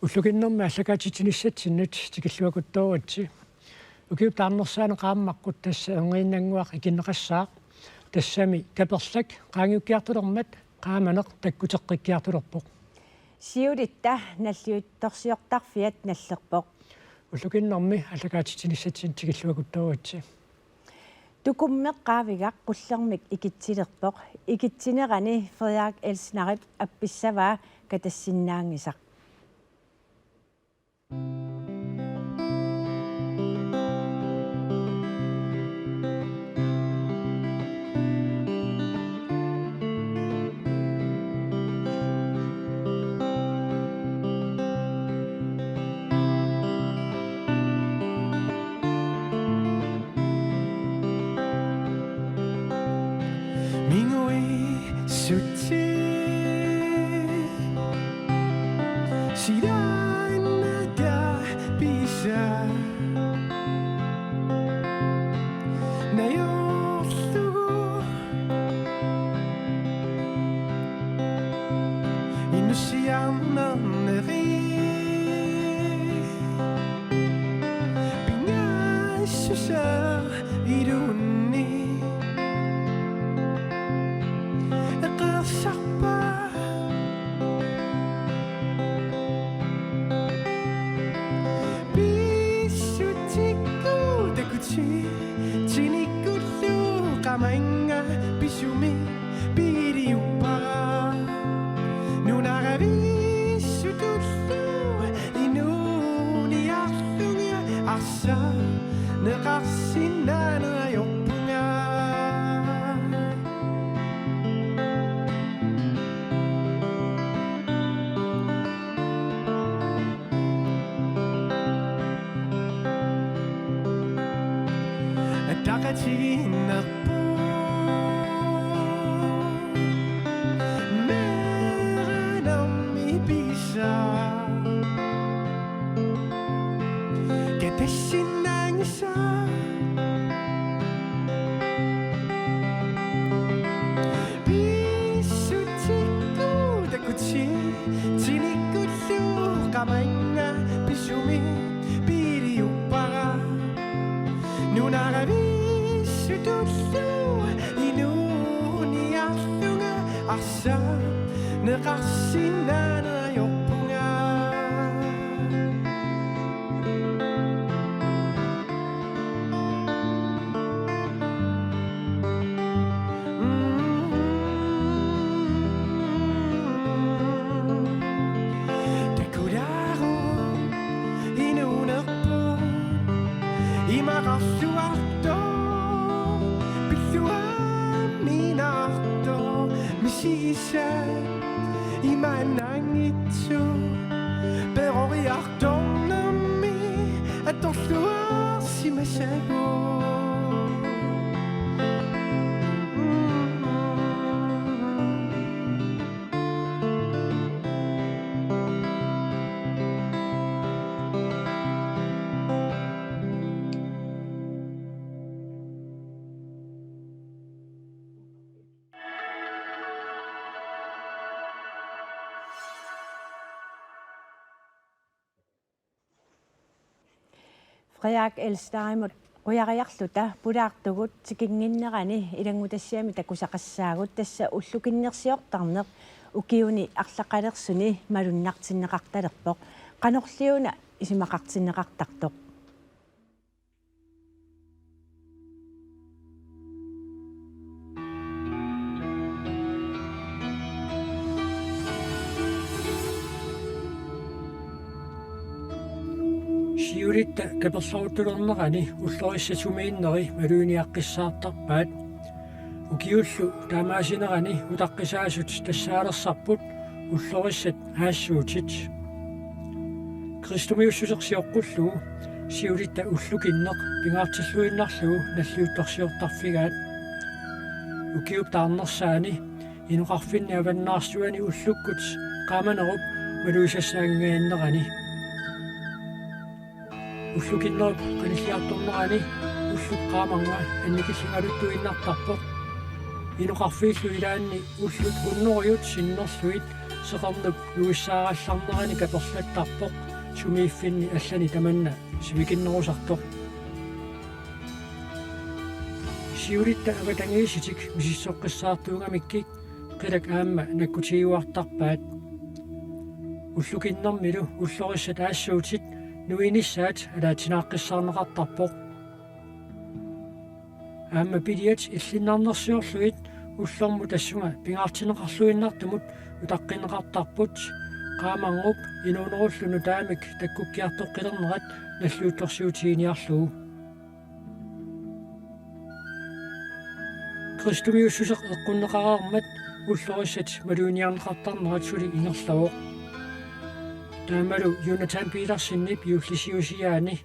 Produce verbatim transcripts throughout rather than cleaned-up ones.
Ullukinnermi aallakaatitsinissatsinnut tikilluakuttooritsi. Ukiup taarnersaani qaammaqqut tassa erniinnannguaq ikinneqassaaq. Tassami kaperlak qaangiukkiartulermat qaamaneq takkuteqqikkiartulerpoq. Siulitta nalliuttorsiortarfiat nallerpoq. Ullukinnermi aallakaatitsinissatsinnut tikilluakuttooritsi. Tukummeq qaavigaq qullermik ikitsilerpoq. Ikitsinerani Frederik Elsnerip appissavaa katassinnaanngisaq. Minguit suti silaannata pisa najorlugu inussiarnerneri pingaassusaa iluunni eqqarsarpa. Pissutsikku takuti tinikkullu qamannga pisumi piiliuppara. Nunarivissutullu inuuniarlunga arsaaneqarsinnaaneq ajorpunga. Ataqatigiinnerput meeranermi pisa katassinnaanngisaq. Pissutsikku takuti tinikkullu qamannga pisumi piiliuppara. Nunarivissutullu inuuniarlunga arsaaneqarsinnaaneq ajorpunga. Takulaaruk inuunerput imaqarluartoq pilluarminartoq misigisat imaannaanngitsut peroriartornermi atorluarsimasagut. Frederik Elsnerimut qujariarluta pulaartugut tikinnginnerani ilanngutassiami takusaqassaagut, tassa ullukinnersiortarneq ukiuni arlaqalersuni malunnartinneqartalerpoq. Qanorliuna isumaqartinneqartartoq? Siulitta kaperloruttulernerani ullorissat sumiinneri maluginiaqqissaartarpaat. Ukiullu taamaasinerani utaqqisaasut tassaalersarput ullorissat aassuutit. Kristumiussuseq sioqqullugu siulitta ullukinneq pingaartilluinnarlugu nalliuttorsiortarfigaat. Ukiup taarnersaani inoqarfinni avannaarsuani ullukkut qaamanerup malugisassaanngingajannerani. Ullukinnerup qanilliartornerani ullup qaamannga annikilligaluttuinnartarpoq. Inoqarfiillu ilaanni ullut hunnorujut sinnerlugit seqernup nuissaarallarnerani kaperlattarpoq sumiiffinni allani tamanna sivikinnerusartoq. Siulitta avatangiisitik misissoqqissaartuugamikkik qilak aamma nakkutigiuartarpaat. Ullukinnermilu ullorissat aassuutit nuinissaat alaatsinaaqqissaarneqartarpoq. Aamma piliat illinnarnersiorlugit ullormut tassunga pingaartinneqarluinnartumut utaqqinneqartarput, qaamarngup inuunerullu nutaamik takkukkiartoqqilernerat nalliuttorsiutiginiarlugu. Kristumiussuseq eqqunneqareermat ullorissat maluginiarneqartarnerat suli ingerlavoq. Taamalu Jonathan Petersenip juullisiusiaani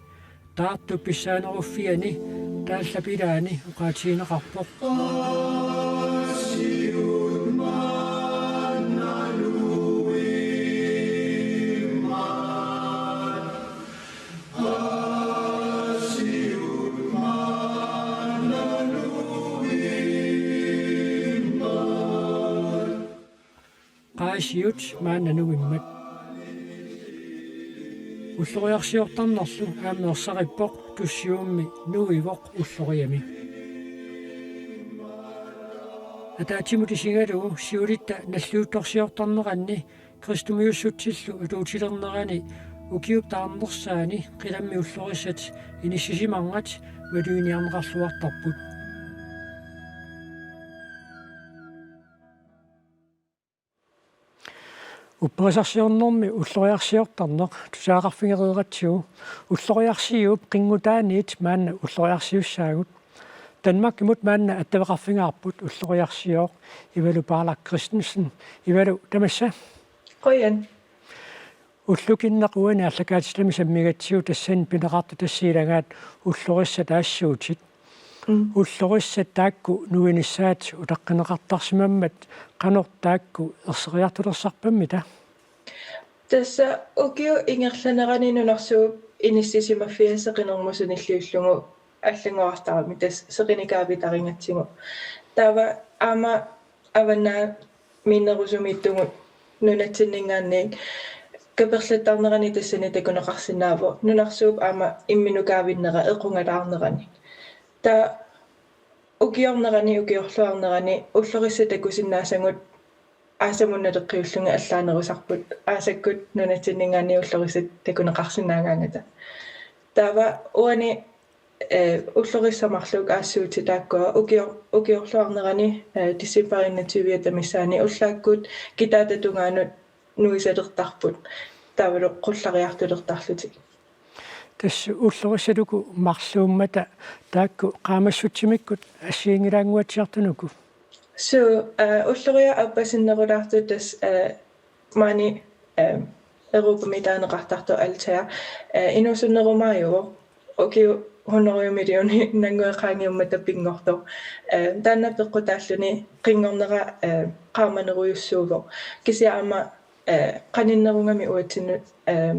taartup pissaaneruffiani taallapilaani oqaatigineqarpoq. Qaasiut maanna nuimmat. Ulloriarsiortarnerlu aamma ersarippoq, tussiummi nuivoq ulloriami. Ataatsimut isigalugu siulitta nalliuttorsiortarneranni kristumiussutsillu atuutilernerani ukiup taarnersaani qilammi ullorissat inissisimanngata maluginiarneqarluartarput. Upperisarsiornermi ulloriarsiortarneq tusagaqarfigereeratsigu ulloriarsiuup qinngutaaniit maanna ulloriarsiussaagut. Danmarkimut maanna attaveqarfigaarput ulloriarsiooq Ivalu Paarlak Christensen. Ivalu, tamassa. Qujan. Ullukinneq uani aallakaatitami sammigatsigu tassani pineqartut tassa ilagaat ullorissat aassuutit. Mm. Ullorissat taakku nuinissaat utaqqinneqartarsimammat qanoq taakku erseriartulersarpammita? Tassa ukiup ingerlanerani nunarsuup inissisimaffiata seqinermut sunilliullugu allanngorartarami, tassa seqineq kaavitarigatsigu. Taava aamma avannaamiinnerusumiittugut nunatsinninngaanniit kaperlattarnerani tassani takuneqarsinnaavoq, nunarsuup aamma imminut kaavinnera equngalaarnerani. Taava ukiornerani, ukiorluarnerani ullorissat takusinnaasagut aasamut naleqqiullugit allaanerusarput, aasakkut nunatsinninngaanniit ullorissat takuneqarsinnaagaangata. Taava uani, eh, ullorissat marluk aassuutit taakkua ukior-, ukiorluarnerani, eh, decembarip enogtyve missaani ullaakkut kitaata tungaanut nuisalertarput, taavalu qullariartulertarlutik. Tassa ullorissat uku marluummata taakku qaamassutsimikkut assigiinngilaannguatsiartut uku. Suu, eh, ulloriaq aappasinnerulaartoq tassa, eh, maani, eh, Europami taaneqartartoq Altair, eh, inuusunnerumaajuvoq, ukiut hundrede millioninngui qaangiummata pinngortoq. Eh, taanna peqqutaalluni qinngornera, eh, qaamanerujussuuvoq. Kisianni aamma, eh, qaninnerugami uatsinnut, eh,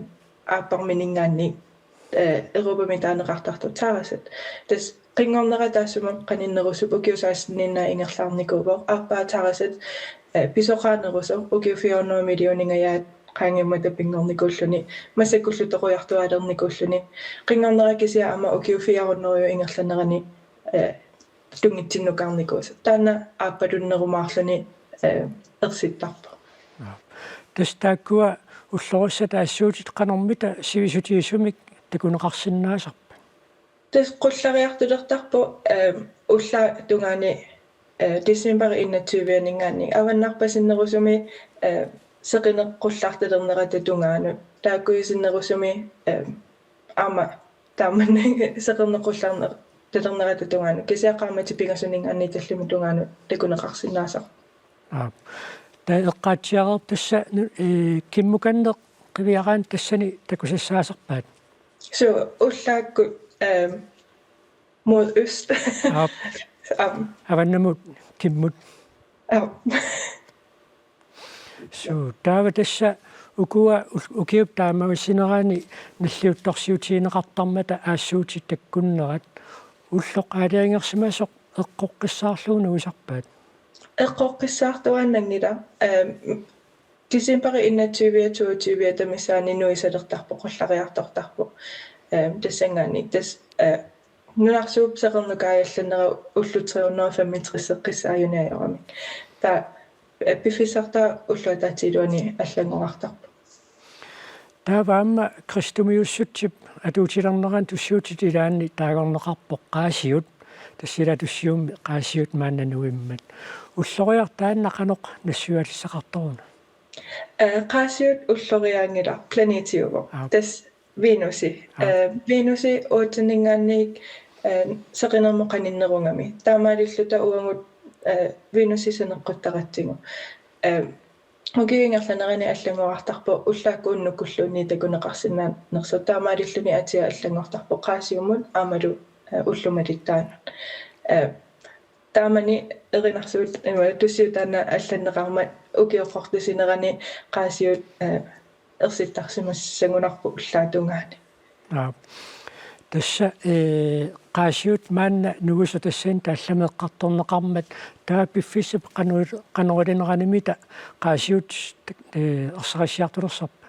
aapparmininngaanniit, eh, Europami taaneqartartoq Thalasat. Tassa qinngornera taassuma qaninnerusup ukiut seksteniinnaat ingerlaarnikuuvoq. Aappaa Thalasat, eh, pisoqaanerusoq ukiut fire hundrede millioningajaat qaangiummata pinngornikuulluni, massakkullu toqujortualernikuulluni. Qinngornera kisianni aamma ukiut fire hundrede ingerlanerani, eh, tunngitsinnukaarnikuusoq. Taanna aappalunnerumaarluni, eh, ersittarpoq. Aa. Tassa taakkua ullorissat aassuutit qanormita sivisutigisumik takuneqarsinnaasarpat? Tassa qullariartulertarpoq, eh, ullaap tungaani, eh, decembarip enogtyveninngaanniit avannarpasinnerusumi, eh, seqineq qullartalernerata tungaanut. Taakkuisinnerusumi, eh, aamma taamani seqerneq qullarner-, talernerata tungaanut. Kisianni qaammatit pingasuninngaanniit tallimat tungaanut takuneqarsinnaasarpoq. Aap. Taava eqqaatsiareerpoq tassa nu-, eh, kimmukanneq qiviaraanni tassani takusassaasarpat? Suu, ullaakkut, eh, mod øst. Aap. Aam. Avannamut kimmut. Aap. Suu, taava tassa ukua ul-, ukiup taamaasinerani nalliuttorsiutigineqartarmata aassuutit takkunnerat ulloq aalajangersimasoq eqqoqqissaarlugu nuisarpat? Eqqoqqissaartuaannanngilaq, eh, Decembarip enogtyve toogtyve tamissaani nuisalertarpoq, qullariartortarpoq. Ehm, tassanngaanniit tassa, eh, nunarsuup seqernukaajallannera ullut tre hundrede og femogtres eqqissaajuneq ajoramik. Taava, eh, piffissartaa ulloq ataatsip iluani allanngorartarpoq. Taava aamma kristumiussutsip atuutilernerani tussiutit ilaanni taagorneqarpoq Qaasiut, tassa ilaa tussiummi Qaasiut maanna nuimmat. Ulloriartaanna qanoq nassuiaatissaqartoruna? Eh, Qaasiut ulloriaanngilaq, planetiuvoq. Aap. Tassa Venusi. Aap. Eh, Venusi otteninngaanniit, eh, seqinermut qaninnerugami. Taamaalilluta uagut, eh, Venusi saneqquttaratsigu. Eh, ukiup ingerlanerani allanngorartarpoq ullaakkut unnukkuluunniit takuneqarsinnaanersoq. Taamaalilluni atia allanngortarpoq Qaasiummut aammalu, eh, ullumalittaanut. Eh, taamani erinarsuut, ima, tussiutaanna allanneqarmat ukioqqortusinerani Qaasiut, eh, ersittarsimassagunarpoq ullaap tungaani. Aap. Tassa, eh, Qaasiut maanna nuisoq tassani taallami eqqartorneqarmat, taava piffissap qanu-, qanoq ilinerani mita Qaasiut, eh, ersarissiartulersarpa?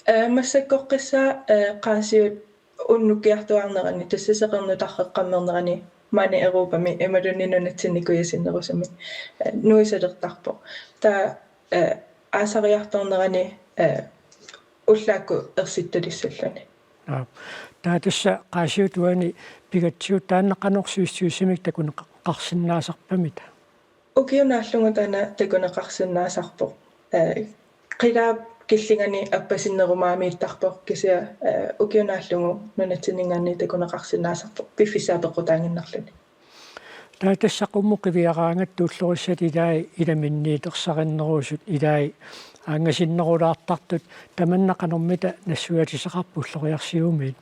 Eh, massakkorpiaq, eh, Qaasiut unnukkiartuaarnerani, tassa seqernup tarreqqammernerani, maani Europami imaluunniit nunatsinni kujasinnerusumi, eh, nuisalertarpoq. Taava, eh, aasariartornerani, eh, ullaakkut ersittalissalluni. Aap. Taava tassa Qaasiut uani pigatsigu taanna qanoq sivisutigisumik takuneqarsinnaasarpamita? Ukiunaallugu taanna takuneqarsinnaasarpoq. Eh, qilaap killingani appasinnerumaamiittarpoq kisianni, eh, ukiunaallugu nunatsinninngaanniit takuneqarsinnaasarpoq piffissaq apeqqutaaginnarluni. Taava tassa qummut qiviaraangatta ullorissat ilai ilaminniit ersarinnerusut ilai aanngasinnerulaartartut tamanna qanormita nassuiaatissaqarpa ulloriarsiumiit?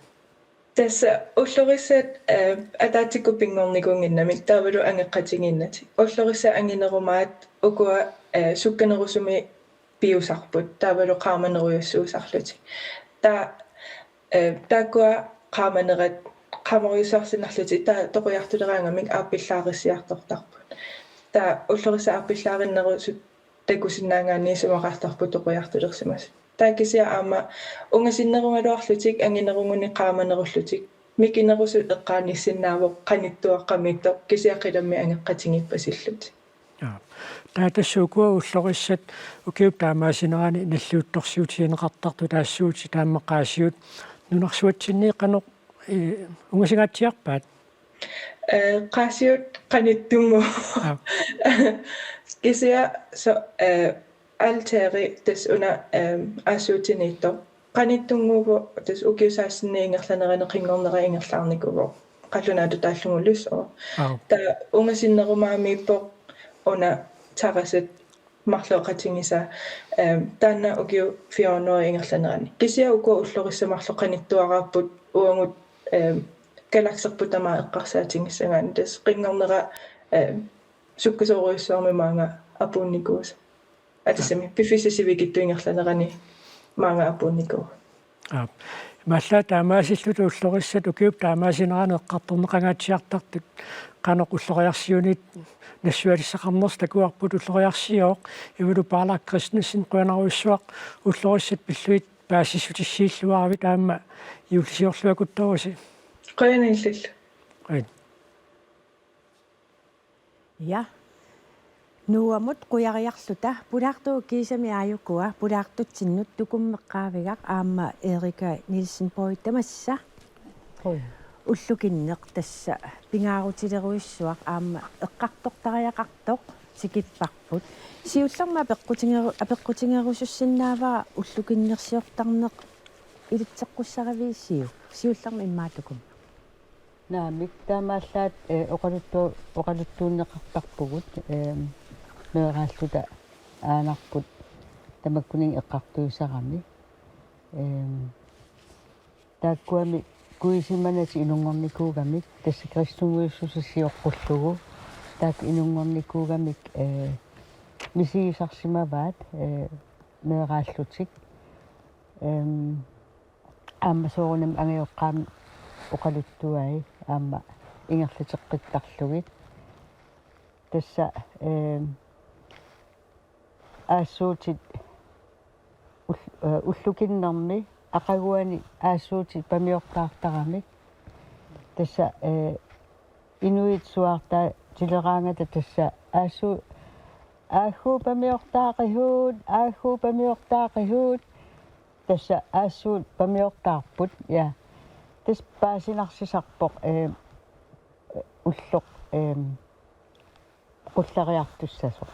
Tassa ullorissat, eh, ataatsikkut pinngornikuunnginnamik taavalu angeqatigiinnatik. Ullorissat anginerumaat ukua, eh, sukkanerusumik piusarput, taavalu qaamanerujussuusarlutik. Taava, eh, taakkua qaamanerat, qaamarujussuarsinnarlutik, taava toqujartuleraangamik aappillaarissiartortarput. Taava ullorissat aappillaarinnerusut takusinnaagaanni isumaqartarput toqujartulersimasut. Taava kisianni aamma ungasinnerugaluarlutik angineruguni qaamanerullutik mikinerusut eqqaanissinnaavoq qanittuaqqamiittoq kisianni qilammi angeqatigiippasillutik. Jaa. Taava tassa ukua ullorissat ukiup taamaasinerani nalliuttorsiutigineqartartut taassuutit taama Qaasiut nunarsuatsinni qanoq, eh, ungasingaatsiarpaat? Eh, Qaasiut qanittunnguuvoq. Aap. Kisianni so-, eh, altari tassa una, eh, aassuutiniittoq. Qanittunnguuvoq tassa ukiup seksteniup ingerlanerani qinngornera ingerlaarnikuuvoq. Qallunaatut taallugu lysooq. Aap. Taava ungasinnerumaamiippoq una terrassip marloqatigisaa, eh, taanna ukiup fjorteniup ingerlanerani. Kisianni ukua ullorissat marluk qanittuaraapput uagut, eh, galakserput tamaat eqqarsaatigissagaanni. Tassa qinngornera, eh, sukkasoorujussuarmik maanga apuunnikuusoq. Aa, tassami piffissap sivikitsup ingerlanerani maanga apuunnikuuvoq. Aap. Imaallaat taamaasilluta ullorissat ukiup taamaasinerani eqqartorneqangaatsiartartut qanoq ulloriarsiuniit nassuialissaqarnersut takuarput. Ulloriarsiooq Ivalu Paarlak Christensen, qujanarujussuaq ullorissat pillugit paasissutissiilluaravit aamma juullisiorluakuttorusi. Qujanaq illillu. Qujan. Ja. Noamut qujariarluta pulaartugut kiisami aajukua pulaartutsinnut Tukummeqqaavigaq aamma Erika Nielsen Boy tamassa. Oi. Ullukinneq tassa pingaarutilerujussuaq aamma eqqartortariaqartoq tikipparput. Siullermik apeqqutigeru-, apeqqutigerusussinnaavara ullukinnersiortarneq ilitseqqussaraviisiuk? Siullermik immaqa Tukummeq. Naamik, taamaallaat, eh, oqaluttu-, oqaluttuunneqartarpugut, eh, meeraalluta aanarput tamakkuninnga eqqartuisarami. Eh, taakkuami kuisimanatik inunngornikuugamik, tassa kristumiussuseq sioqqullugu, taakku inunngornikuugamik, eh, misigisarsimavaat, eh, meeraallutik. Eh, aamma soorunami angajoqqaami oqaluttuai aamma ingerlateqqittarlugit. Tassa, eh, aassuutit Ull-, eh, ullukinnermi aqaguani aassuutit pamiortaartaramik. Tassa, eh, inuit suaartaatileraangata tassa aassu-, aagguut pamiortaaqisuut, aagguut pamiortaaqisuut, tassa aassuut pamiortaarput, ja. Tassa paasinarsisarpoq, eh, ulloq, eh, qullariartussasoq.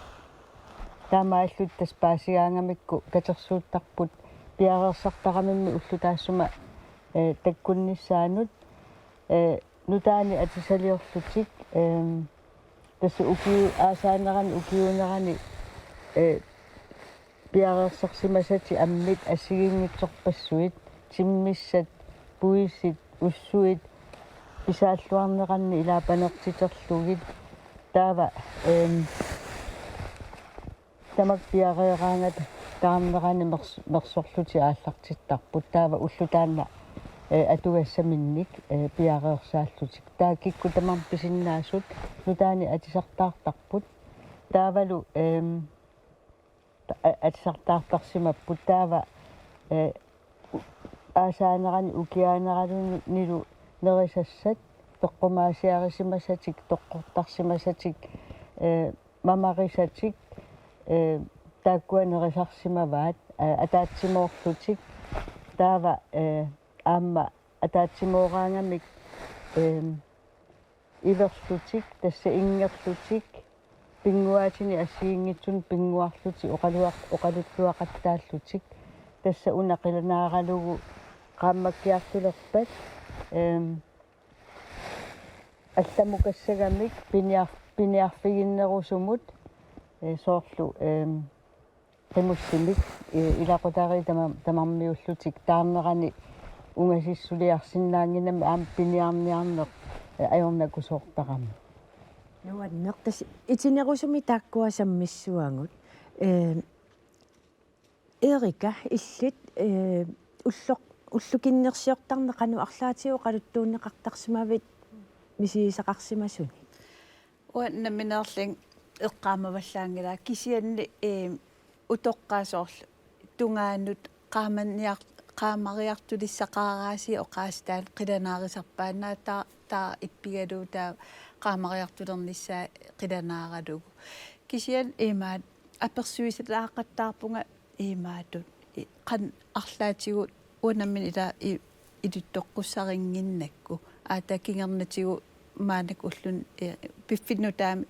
Taamaalillutik tassa paasigaangamikku katersuuttarput piareersartaramimmi ullut taassuma, eh, takkunnissaannut, eh, nutaanik atisaliorlutik, eh, tassa ukiu-, aasaanerani ukiuunerani, eh, piareersarsimasatik ammit assigiinngitsorpassuit, timmissat, puisit, ussuit, pisaalluarneranni ilaa panertiterlugit. Taava, ehm, tamakku piareeraangata taarnerani mers-, mersorlutik aallartittarput. Taava ulloq taanna, eh, atugassaminnik, eh, piareersaallutik. Taava kikkut tamarmik pisinnaasut nutaanik atisartaartarput. Taavalu, ehm, a-, atisartaartarsimapput taava, eh, u-, aasaanerani ukiaaneranilu nerisassat, toqqumaasiarisimasatik, toqqortarsimasatik, eh, mamarisatik, eh, taakkua nerisarsimavaat, eh, ataatsimoorlutik, taava, eh, aamma ataatsimooraangamik, eh, iverlutik, tassa inngerlutik, pinnguaatinik assigiinngitsunik pinnguarlutik oqaluaq-, oqaluttuaqattaallutik, tassa una qilanaaralugu qaammakkiartulerpat, ehm, allamukassagamik piniar-, piniarfiginnerusumut, eh, soorlu, ehm, qimussimik, eh, ilaqutariit tama-, tamarmiullutik taarnerani ungasissuliarsinnaannginnami aamma piniarniarneq, eh, ajornakusoortarami. Nuanneq, tassa itinerusumik taakkua sammissuagut. Eh, Erika, illit, eh, ulloq-, ullukinnersiortarneq qanoq arlaatigut oqaluttuunneqartarsimavit misigisaqarsimasuni? Uanga nammineerlunga eqqaamavallaanngilanga kisianni, eh, utoqqaat soorlu tungaanut qaamaniar-, qaamariartulissaqaraasiit oqaasii taanna qilanaarisarpaat, naak taava, taava ippigalugu taava qaamariartulernissaa qilanaaralugu. Kisianni imaat apersuisalaaqattaarpunga imaatut, i-, qanoq arlaatigut uanga nammineq ila i-, ilitsoqqussarinngikkaluarlunga. Aatsaat kingornatigut maannakkut ulluni, eh, piffinni nutaami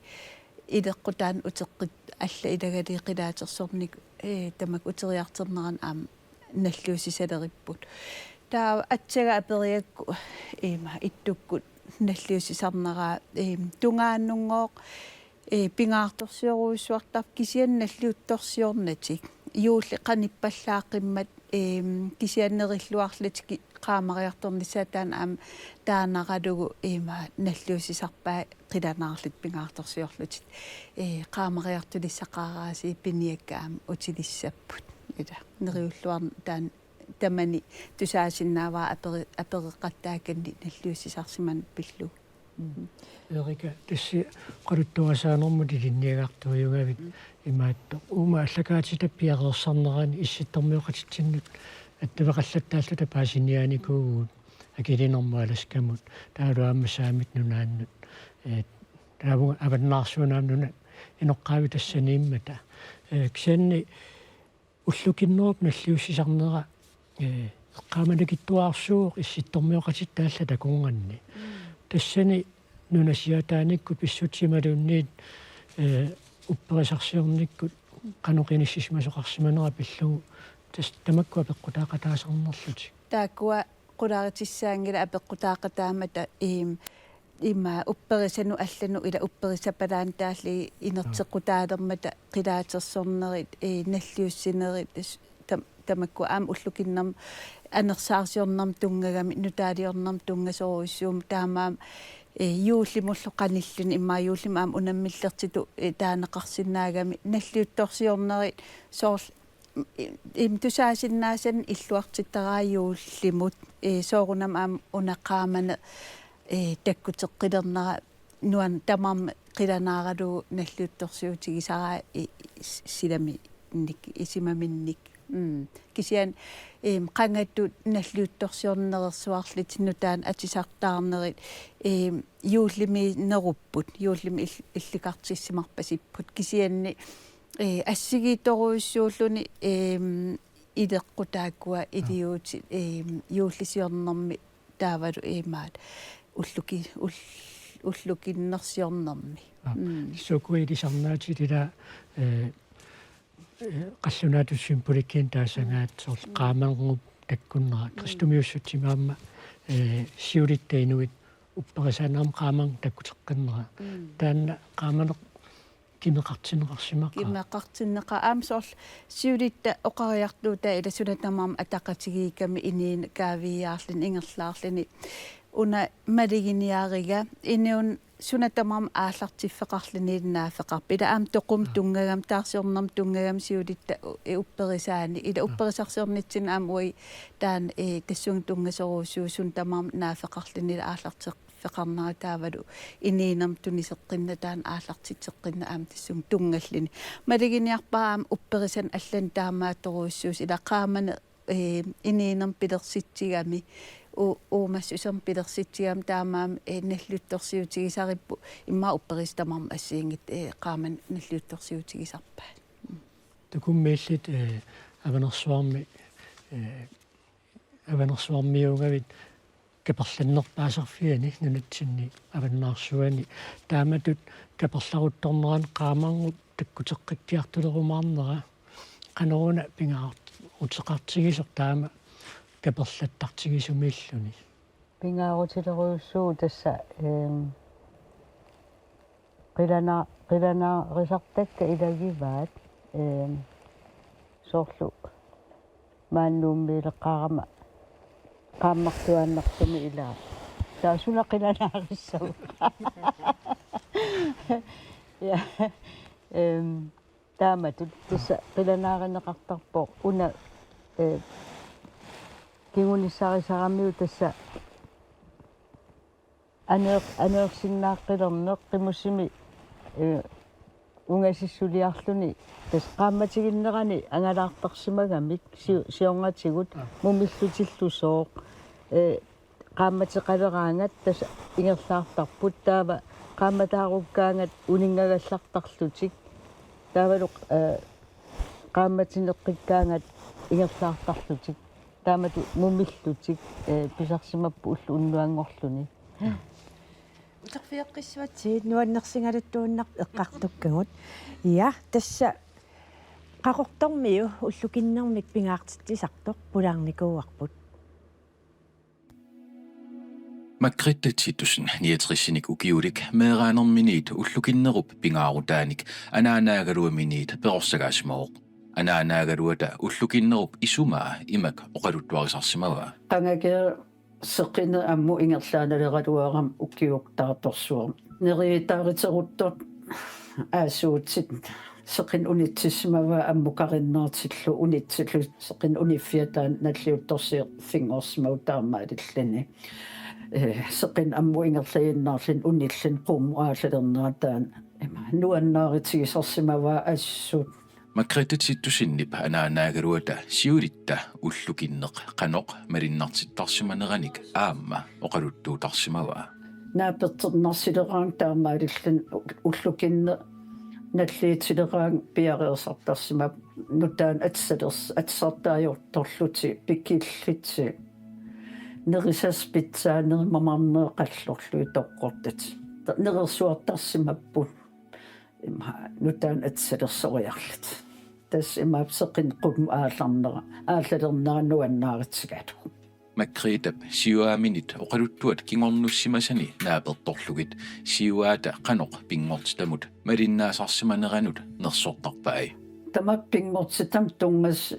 ileqqutaanni uteqqittoq allat ilagalugit qilaatersornikkut, eh, tamakku uteriartornerani aamma nalliussisaleripput. Taava aatsaat aperigakku, eh, ima ittukkut nalliussisarneraa, eh, tungaanunngooq, eh, pingaartorsiorujussuartarpoq kisianni nalliuttorsiornatik. Juulli qanippallaaqqimmat, eh, kisianni nerilluarlutik ki-, qaamariartornissaat taanna aamma taanaralugu ima nalliussisarpaat qilanaarlutik pingaartorsiorlutik. Eh, qaamariartulissaqaraasiit piniakkat aamma utilissapput. Ila, neriulluarneq taanna tamani tusaasinnaavara aperi-, apereqattaakkannik nalliussisarsimaneq pillugu. Mm. Erika, tassa oqaluttuarisaanermut ilinniagartuujugavit. Mm. Imaattoq uuma aallakaatitap piareersarnerani issittormioqatitsinnut attaveqallattaalluta paasiniaanikuuvugut akilinermut Alaskamut, taavalu aamma Saamit Nunaannut, eh, taavunga Avannaarsuup Nunaannut, inoqqaavi tassaniimmata. Eh, kisianni ullukinnerup nalliussisarnera, eh, eqqaamanakittuararsuuvoq issittormioqatitta allat takunnganni. Mm. Tassani nunasiataanikkut pissutsit imaluunniit, eh, upperisarsiornikkut qanoq inissisimasoqarsimanera pillugu tassa tamakku apeqqutaaqataasarnerlutik. Taakkua qularitissaanngilaq apeqqutaaqataammata, iim, ima upperisanut allanut ila upperisapalaanut taallugit inerteqqutaalermata qilaatersornerit, eh, nalliussinerit, s-, tam-, tamakku aamma ullukinnermi anersaarsiornermut tunngagamik, nutaaliornermut tunngasorujussuummata taamaammat, eh, juullimullu qanilluni immaqa juullimut aamma unammillertitut, eh, taaneqarsinnaagami nalliuttorsiornerit soorlu im-, im-, tusaasinnaasanik illuartittaraat juullimut, eh, soorunami aamma una qaamaneq, eh, takkuteqqilernera nuann-, tamarmik qilanaaralugu nalliuttorsiutigisaraa i-, i-, s-, silaminnik, isimaminnik. Mm. Kisianni, eem, qangatut nalliuttorsiornerersuarlutik nutaanik atisartaarnerit, eem, juullimiinnerupput, juullimi ill-, illikartissimarpasipput. Kisianni, ee, assigiittorujussuulluni, eem, ileqqut taakkua iliuutit, eem, juullisiornermi taavalu imaat ulluki-, ull-, ullukinnersiornermi. Aa, mm, sukuilisarnaatit ila, ee, ee, qallunaatut symbolikkini taasagaat soorlu qaamannerup takkunnera. Mm. Kristumiussutsimi aamma, ee, siulitta inuit upperisaaneq aamma qaamanneq takkuteqqinnera. Mm. Taanna qaamanneq kimeqartinneqarsimaqaaq. Kimeqartinneqaaq aamma soorlu siulitta oqariartuutaa ila suna tamarmi ataqatigiikkami inuuneq kaaviiaarluni ingerlaarluni. Una maluginiariga inuuneq suna tamarmi aallartiffeqarluni naaffeqarpoq. Ila aamma toqumut, aa, tunngagami, taarsiornermut tunngagami siulitta u-, upperisaani. Ila, aa, upperisarsiornitsinni aamma uagut taanna, ee, tassunga tunngasorujussuuvoq suna tamarmi naaffeqarluni ila aallarteq- feqarnera taavalu inuunermut tuniseqqinneq taanna aallartitseqqinneq aamma tassunga tunngalluni. Maluginiarpara aamma upperisanik allani taamaattorujussuusoq ila qaamaneq, ee, inuunermik pilersitsigami, u-, uumassusermik pilersitsigami taamaammat, ee, nalliuttorsiutigisaripput immaqa upperisat tamarmik assigiinngitsut, ee, qaamaneq nalliuttorsiutigisarpaat. Takummillit, ee, Avanersuarmi, ee, Avanersuarmiugavit kaperlannerpaasarfiani nunatsinni Avannaarsuani. Taamatut kaperlaruttornerani qaamannerup takkuteqqikkiartulerumaarnera. Qanoruna pingaaruteqartigisoq taama kaperlattartigisumiilluni? Pingaarutilerujussuuvoq tassa, eem, qilana-, qilanaarisartakka ilagivaat, eem, soorlu maani Nuummiileqqaarama qaammartuaannartumik ilaa. Taava suna qilanaarissavaa. Ja, eem, taamatut tassa qilanaarineqartarpoq una, ee, kingunissarisaramiuk tassa aneer-, aneersinnaaqqilerneq qimussimik, ee, ungasissuliarluni tassa qaammatiginnerani angalaartarsimagamik si-, siornatigut, aa, mumillutillusooq, ee, qaammateqaleraangat tassa ingerlaartarput, taava qaammataarukkaangat uninngagallartarlutik, taavalu, ee, qaammatineqqikkaangat ingerlaartarlutik, taamatut mumillutik, ee, pisarsimapput ulloq unnuanngorluni. Uterfigeqqissuatsigit nuannersigaluttuinnarpoq eqqartukkagut. Ja, tassa Qaqortormiu ullukinnermik pingaartitsisartoq pulaarnikuuarput. Margrethe Titussen niogtresinik ukiulik meeraanerminiit ullukinnerup pingaarutaanik anaanaagaluaminiit perorsagaasimavoq. Anaanaagaluata ullukinnerup isumaa imak oqaluttuarisarsimavaa. Qangakeeraq seqineq ammut ingerlaannaleraluarami ukiup taartorsuarmi. Neriuutaariteruttortut aassuutsit seqineq unitsissimavaa ammukarinnartillu unitsillutik seqineq uniffiata nalliuttorsiorfinngorsimavoq taamaalilluni. Ee, seqineq ammut ingerlaannarluni unilluni qummut aallalernera taanna ima nuannaarutigisarsimavaa assut. Margrethe Titussenip anaanaagaluata siulitta ullukinneq qanoq malunnartittarsimaneranik aamma oqaluttuuttarsimavaa. Naapertornarsileraangat taamaalilluni ullukinneq nalliutsileraangat piareersartarsimapput nutaanik atsalers-, atsartaajortorlutik pikillutik. Nerisassat pitsaaneri mamarnerit qallorlugit toqqortatik. Nerersuartarsimapput. Ima nutaanik atsalersoriarlutik. Tassa imaappoq seqineq qummut aallarnera, aallalernera nuannaarutigalugu. Margrethep siuaaminit oqaluttuat kingornussimasani naapertorlugit siuaata qanoq pinngortitamut malinnaasarsimaneranut nersortarpai. Tamakku pinngortitamik tunngas-,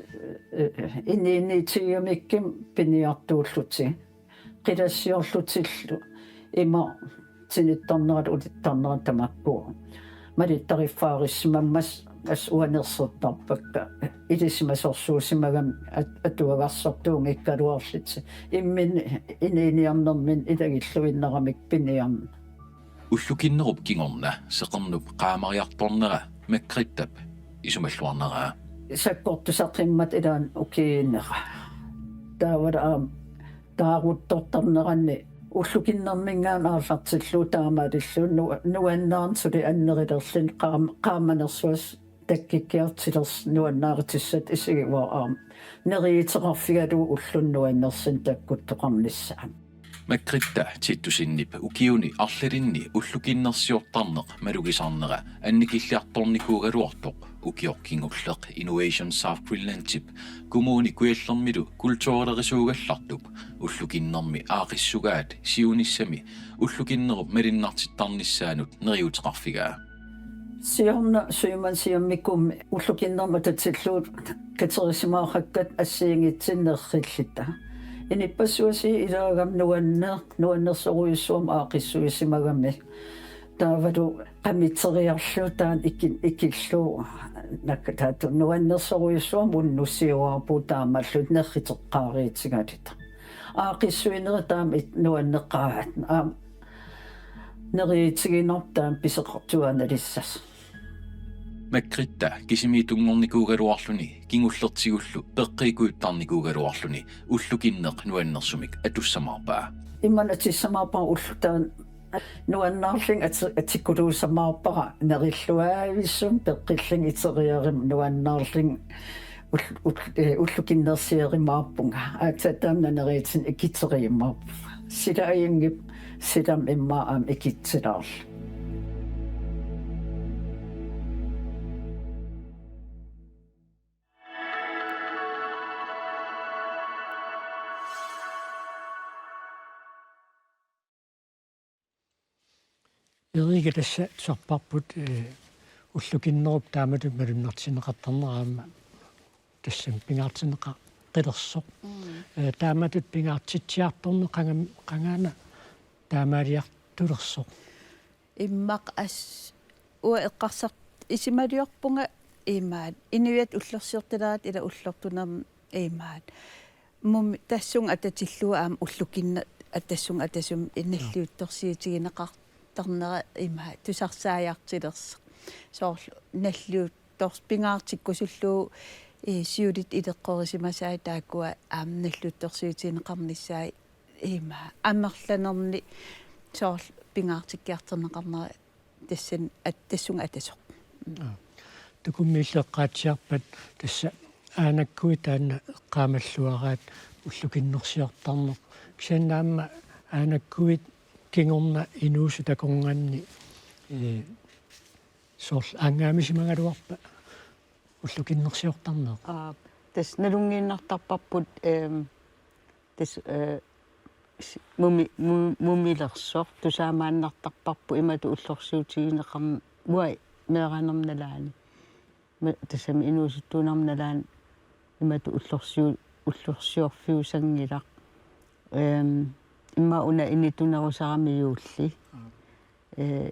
ee, inuuniitigigamikkimik piniartuullutik. Qilassiorlutillu ima tinittarnerat ulittarnerat tamakku malittariffaarissimammassuk assut uanga nersortarpakka ilisimasorsuusimagamik at-, atuagarsortuunngikkaluarlutik imminni inuuniarnerminni ilagilluinnaramik piniarneq. Ullukinnerup kingorna seqernup qaamariartornera Margrethep isumalluarneraa. Sakkortusaqimmat ilaanni ukiinera. Taavalu aamma taaruttortarneranni ullukinnerminngaanniit aallartillugu taamaalilluni nu-, nuannaarneq suli annerilerluni qaam-, qaamanersuaq takkukkiartulersoq nuannaarutissatut isigivaat aamma. Neriuuteqarfigalugu ulluni nuannersunik takkuttoqarnissaa. Margrethe Titusenip ukiuni arlalinni ullukinnersiortarneq malugisarnera annikilliartornikuugaluartoq ukioq kingulleq Innovation South Greenlandip Kommune Kujallermilu kulturilerisuugallartup ullukinnermi aaqqissugaat siunissami ullukinnerup malunnartittarnissaanut neriuuteqarfigaa. Siorna sømandshjemmikkut ullukinnermut atatillugu katerisimaarpakkat assigiinngitsunik nerrilluta. Inuppassuit ilaagami nuanneq, nuannersorujussuarmik aaqqissuusimagami. Taavalu qamitseriarlugu taanna iki-, ikillugu. Nakkataatu nuannersorujussuarmik unnussiuaarpugut taamaallutik nerriteqqaariutigaluta. Aaqqissuinerit taama it-, nuanneqaat. Aamma neriuutiginarpoq taama pisoqartuaannalissasoq. Margrethe kisimiittunngornikuugaluarluni kingullertigullu peqqiikujuttarnikuugaluarluni ullukinneq nuannersumik atussamaarpaa. Imannak atussamaarpara ulloq taanna nuannaarlunga ati-, atikkuluussamaarpara nerilluaavissumik peqqillunga iteriarimma nuannaarlunga ull-, ull-, eh, ullukinnersiorumaarpunga. Aatsaat taama neriuutinik ikiteriumaarpunga. Sila ajunngippoq, silami immaqa aamma ikitsilaarluni. Erika, tassa tusarparput, eh, ullukinnerup taamatut malunnartinneqartarnera aamma tassami pingaartinneqalersoq. Mm. Eh, taamatut pingaartitsiartorneq qanga-, qanga-una taamaaliartulersoq? Immaqa as-, uanga eqqarsartut isumaliorpunga imaat. Inuiaat ullorsiortalerat ila ullortunermi imaat. Mumi tassunga atatillugu aamma ullukinneq tassunga atasumik nalliuttorsiutigineqartarnera imaat tusarsaajartulersoq. Soorlu nalliuttors-, pingaartikkusullugu, eh, siulittut ileqqorisimasai taakkua aamma nalliuttorsiutigineqarnissaat imaat. Amerlanerni soorlu pingaartikkiartorneqarnera tassani at-, tassunga atasoq. Mm. Aa. Tukummiilleqqaatsiarpat tassa aanakkuit taanna eqqaamalluaraat ullukinnersiortarneq. Kisianni aamma aanakkuit kingorna inuusut takornanni, eh, soorlu aanngaammisimagaluarpa ullukinnersiortarneq? Aa, tassa nalunngiinnartarparput, ehm, tassa, eh, s-, mumi-, mu-, mumilersoq tusaamaannartarparput imatut ullorsiutigineqarn-, uanga meeraanerma nalaani. Ma-, tassami inuusuttuunerma nalaani imatut ullorsiu-, ullorsiorfiusanngilaq. Ehm, immaqa una initunerusarami juulli. Aa. Eh,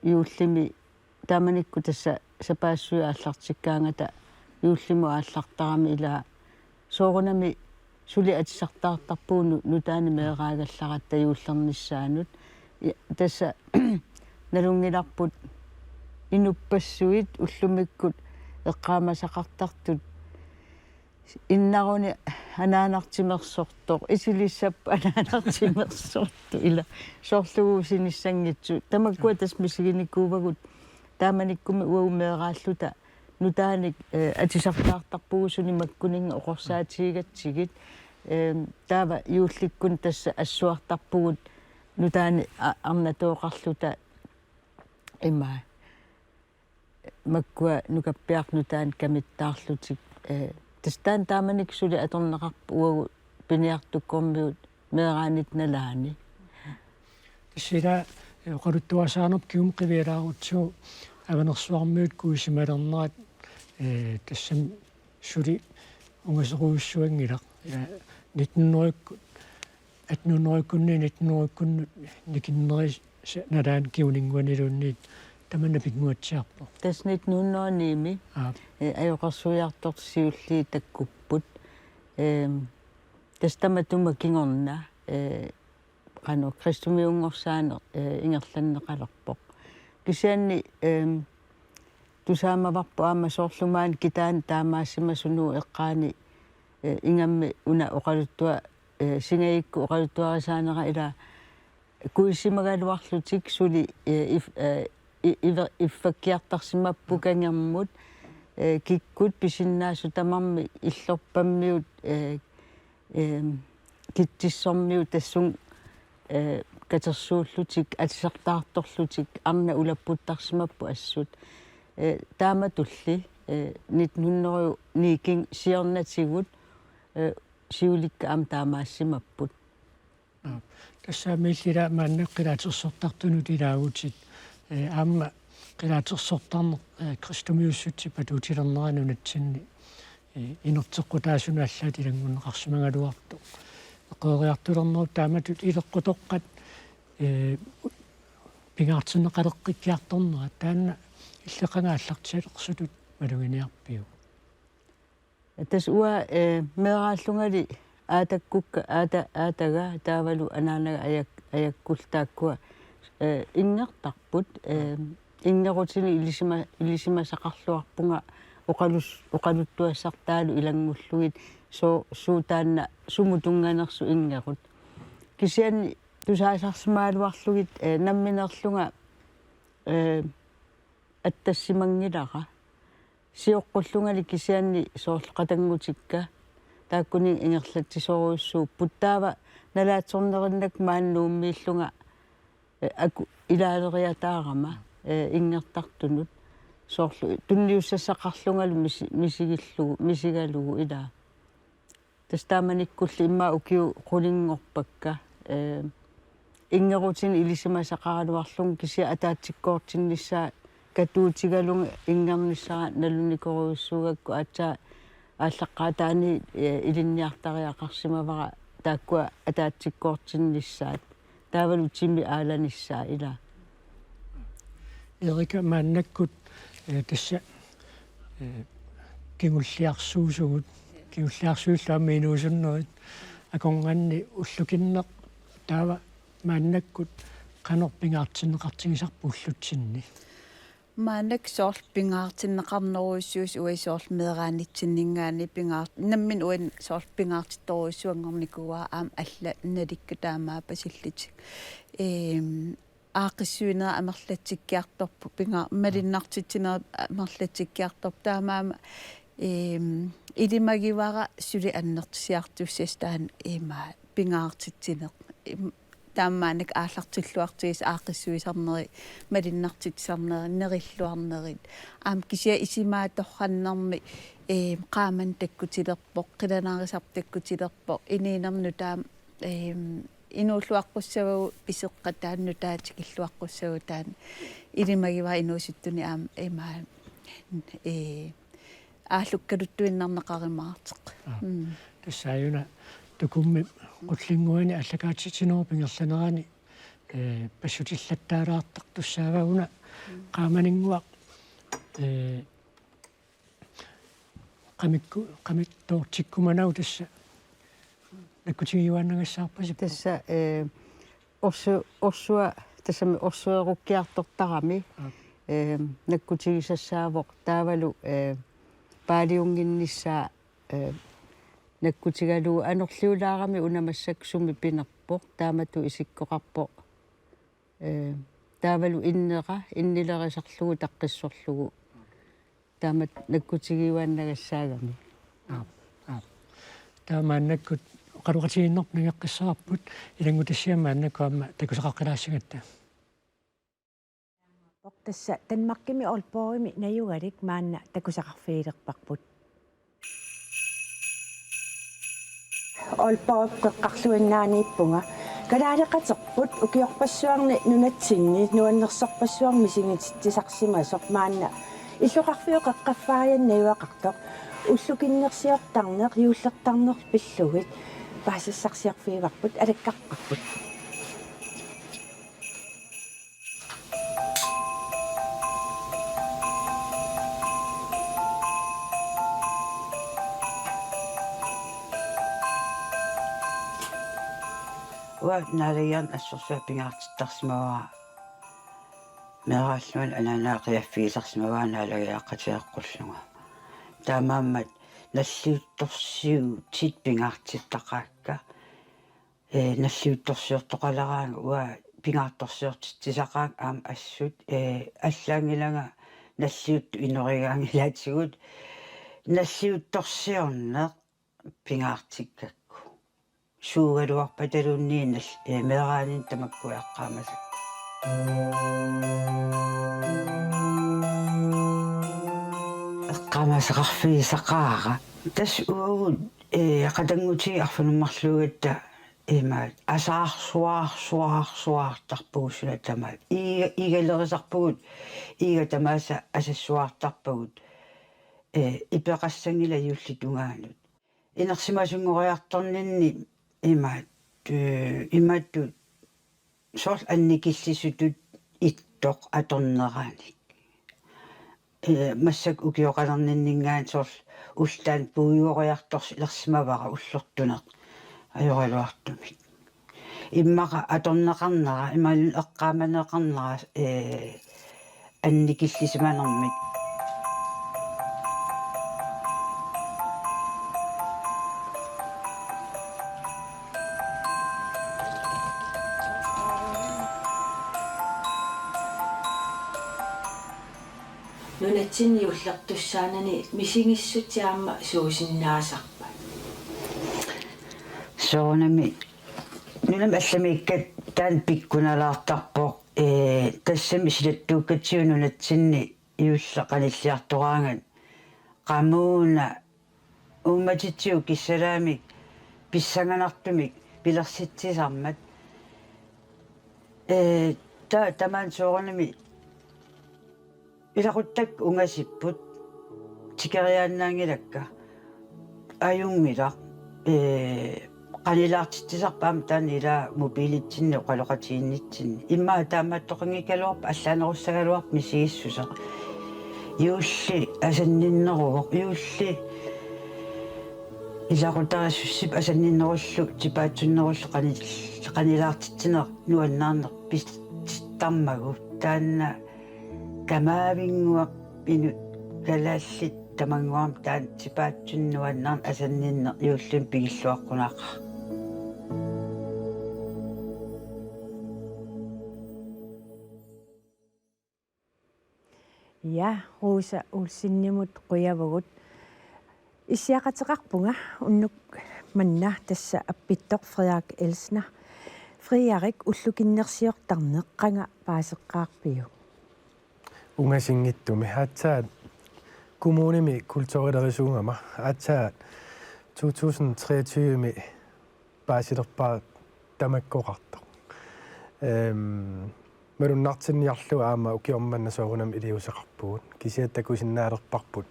juullimi taamanikkut tassa sapaassuit aallartikkaangata juullimut aallartarami ila soorunami suli atisartaartarpugut nu-, nutaanik meeraagallaratta juullernissaanut. I-, tassa nalunngilarput inuppassuit ullumikkut eqqaamasaqartartut innaruni anaanat timersortoq, isilissap anaanat timersortoq ila soorlu uagut sinissanngitsut. Tamakkua tassa misiginikuuagut taamanikkumi uagut meeraalluta nutaanik, eh, atisartaartarpugut suni makkuninnga oqorsaatigigatsigit. Ehm, taava juullikkut tassa assuartarpugut nutaanik a-, arnatooqarluta ima. Makkua nukappiartut nutaanik kamittaarlutik, eh, tassa taanna taamanikkut suli atorneqarpoq uagut piniartukkormiut meeraanitta nalaani. Tassa ila, eh, oqaluttuarisaanerput kingumut qivialaarutsigu Avanersuarmiut kuisimalernerat, eh, tassami suli ungasorujussuanngilaq. Ila nitten hundrede, atten hundrede-kkunni, nitten hundrede-kkunnut nikinnerisa-, nalaani kinguninnguaniluunniit tamanna pinnguatsiarpoq. Tassa nitten hundrede-nimi, aa, eh, ajoqersuiartortut siulliit takkupput. Ehm, tassa tamatuma kingorna, eh, qanoq kristumiunngorsaaneq, eh, ingerlanneqalerpoq. Kisianni, ehm, tusaamavarput aamma soorlu maani kitaani taamaassimasunut eqqaani, eh, ingammik una oqaluttua-, eh, singagikkut oqaluttuarisaanera ila kuisimagaluarlutik suli, eh, if-, eh, i-, iver-, iffakkiartarsimapput kangermut, eh, kikkut pisinnaasut tamarmik illorpammiut, eh, ehm, kitsissormiut tassunga, eh, katersuullutik, atisartaartorlutik, arnat ulapputtarsimapput assut. Eh, taamatulli, eh, nitten hundrede ni-kut siornatigut, eh, siulikka aamma taamaassimapput. Aa, tassa aamma illit maanna qilaatersortartunut ilaavutit, eh, aamma qilaatersortarneq, eh, kristumiussutsit patuutilerneranut nunatsinni, eh, inerteqqutaasunut allaat ilanngunneqarsimagaluartoq. Eqeeriartulernerup taamatut ileqqutoqqat, eh, pingaartinneqaleqqikkiartornerat taanna illit qanga aallartilersutut maluginiarpiuk? Tassa uanga, eh, meeraallungali aatakkukka, aata-, aataga taavalu anaanaga ajak-, ajakkullu taakkua, eh, inngertarput, eh, inngerutinik ilisima-, ilisimasaqarluarpunga oqalus-, oqaluttuassartaalu ilanngullugit soo-, suut taanna sumut tunnganersoq inngerut. Kisianni tusaasarsimagaluarlugit, eh, nammineerlunga, eh, attassimanngilara. Sioqqullungali kisianni soorlu qatanngutikka taakkuninnga ingerlatsisorujussuupput. Taava nalaatsornerinnakku maani Nuummiillunga, eh, aku-, ilaaleriataarama, eh, inngertartunut. Soorlu tunniussassaqarlungalu misi-, misigillugu, misigalugu ilaa. Tassa taamanikkulli immaqa ukiut qulinngorpakka, eh, inngerutinik ilisimasaqaraluarlunga kisianni ataatsikkoortinnissaa katuutigalunga inngernissara nalunaarusussuugakku aatsaat aallaqqaataani, eh, ilinniartariaqarsimavara taakkua ataatsikkoortinnissaat. Taavalu timi aalanissaa ilaa. Erika maannakkut, eh, tassa, eh, kingulliarsuusugut, kingulliarsuillu aamma inuusunnerit, akornanni ullukinneq taava maannakkut qanoq pingaartinneqartigisarpit ullutsinni? Maannakkut soorlu pingaartinneqarnerujussuusoq uagut soorlu meeraanitsinninngaanniit pingaar-, nammineq uani soorlu pingaartittorujussuanngornikuuara aamma allat nalikkut taamaappasillutik. Eem, aaqqissuinerit amerlatsikkiartorput, pinga-, malinnartitsinerit amerlatsikkiartorput. Taamaammat, eem, ilimagivara suli annertusiartussasut taanna ima pingaartitsineq. Im-, taamaannak aallartilluartigisut aaqqissuisarnerit, malinnartitsisarnerit, nerilluarnerit. Aamma kisianni isumaatornermi, eem, qaamaneq takkutilerpoq, qilanaarusarput takkutilerpoq, inuunermi nutaamik, eem, inuulluaqqussavagut piseqqat taanna nutaatikilluaqqussavagut taanna ilimagivara inuusuttunik aamma ima, ee, aallukkaluttuinnarneqarumaartoq. Aa. Mm. Tassa aajuna Tukummi qullinnguani aallakaatitsinerup ingerlanerani, ee, passutillattaalaartartussaavara una qaamaninnguaq, ee, qamikku-, qamittoortikkumanagu tassa nakkutigiuaannagassaarpasippoq. Tassa, eh, orsu-, orsua-, tassami orsuerukkiartortarami, aap, eh, nakkutigisassaavoq taavalu, eh, paaliunnginnissaa, eh, nakkutigalugu anorliulaarami una massakkut sumi pinerpoq, taamatut isikkoqarpoq. Eh, taavalu innera, innilerisarlugu taqqissorlugu. Taamatut nakkutigiuaannagassaagami. Aap, aap. Taava maannakkut oqaloqatigiinnarput nangeqqissavarput, ilanngutassiami maannakkut aamma takusaqaqqilaassingatta. Tassa Danmarkimi Aalborgimi najugalik maanna takusaqarfigilerparput. Aalborgip qeqqarluinnaaniippunga. Kalaaleqaterput ukiorpassuarni nunatsinni nuannersorpassuarnik misigititsisarsimasoq maanna illoqarfiup qeqqaffaajanni najugaqartoq ullukinnersiortarneq, juullertarneq pillugit paasisassarsiorfigivarput, alakkarparput. Uanga naalagiarneq assorsuaq pingaartittarsimavara. Meeraallunga anaanaa qiaffigisarsimavaa naalagiaqqateeqqullunga. Taamaammat nalliuttorsiutit pingaartittaqaakka. Ee, nalliuttorsiortoqaleraanga uanga pingaartorsiortitsisaqaanga aamma assut, ee, allaanngilanga nalliuttut inorigaanngilaatigut nalliuttorsiorneq pingaartikkakku. Suugaluarpataluunniit nal-, ee, meeraaninni tamakku eqqaamasakka. Eqqaamasaqarfigisaqaara. Tassa uagut, ee, qatanngutigut arfineq-marluugatta imaat asaarsuaarsuaarsuaartarpugut suna tamaat. Iiga-, iigalerisarpugut, iiga tamaasa asassuaartarpagut, ee, ipeqassanngilaq juullip tungaanut. Inersimasunngoriartorninni imaat, ee, imatut soorlu annikillisutut ittoq atorneranik. Ee, massakkut ukioqalerninninngaanniit soorlu ullut taanna puigoriartorsilersimavara ullortuneq ajoraluartumik. Immaqa atorneqarnera, imaluunniit eqqaamaneqarnera, ee, annikillisimanermik. Nunatsinni juullertussaanani misigissutit aamma suusinnaasarpat? Soorunami nunami allamiikkatta taanna pikkunalaartarpoq, ee, tassami silattuukkatsigu nunatsinni juulli qanilliartoraangat qamuuna uummatitsigut kissalaamik pissanganartumik pilersitsisarmat. Ee, ta-, tamaani soorunami ilaquttakka ungasipput tikeriaannaanngilakka. Ajunngilaq, ee, qanilaartitsisarput aamma taanna ilaa mobiilitsinni oqaloqatigiinnitsinni. Immaqa taamaattoqanngikkaluarpoq allaanerussagaluarpoq misigissuseq. Juulli asanninneruvoq, juulli ilaqutariit sussip asanninnerullu tipaatsunnerullu qani-, qanilaartitsineq nuannaarneq pissuttarmagu. Taanna tamaavinnguaq inuk kalaallit tamannguarmik taanna tipaatsunik nuannaarneq asanninneq juullimi pigilluaqqunaqaaq. Ja, Rosa Olsenimut qujavugut. Issiaqateqarpunga unnuk manna tassa appittoq Frederik Elsner. Frederik, ullukinnersiortarneq qanga paaseqqaarpiuk? Ungasinngitsumi aatsaat kommunimi kulturilerisuugama aatsaat to tusind treogtyve-mi paasilerpara tamakkoqartoq. Ehm, malunnartinniarlugu aamma ukioq manna soorunami iliuuseqarpugut. Kisianni takusinnaalerparput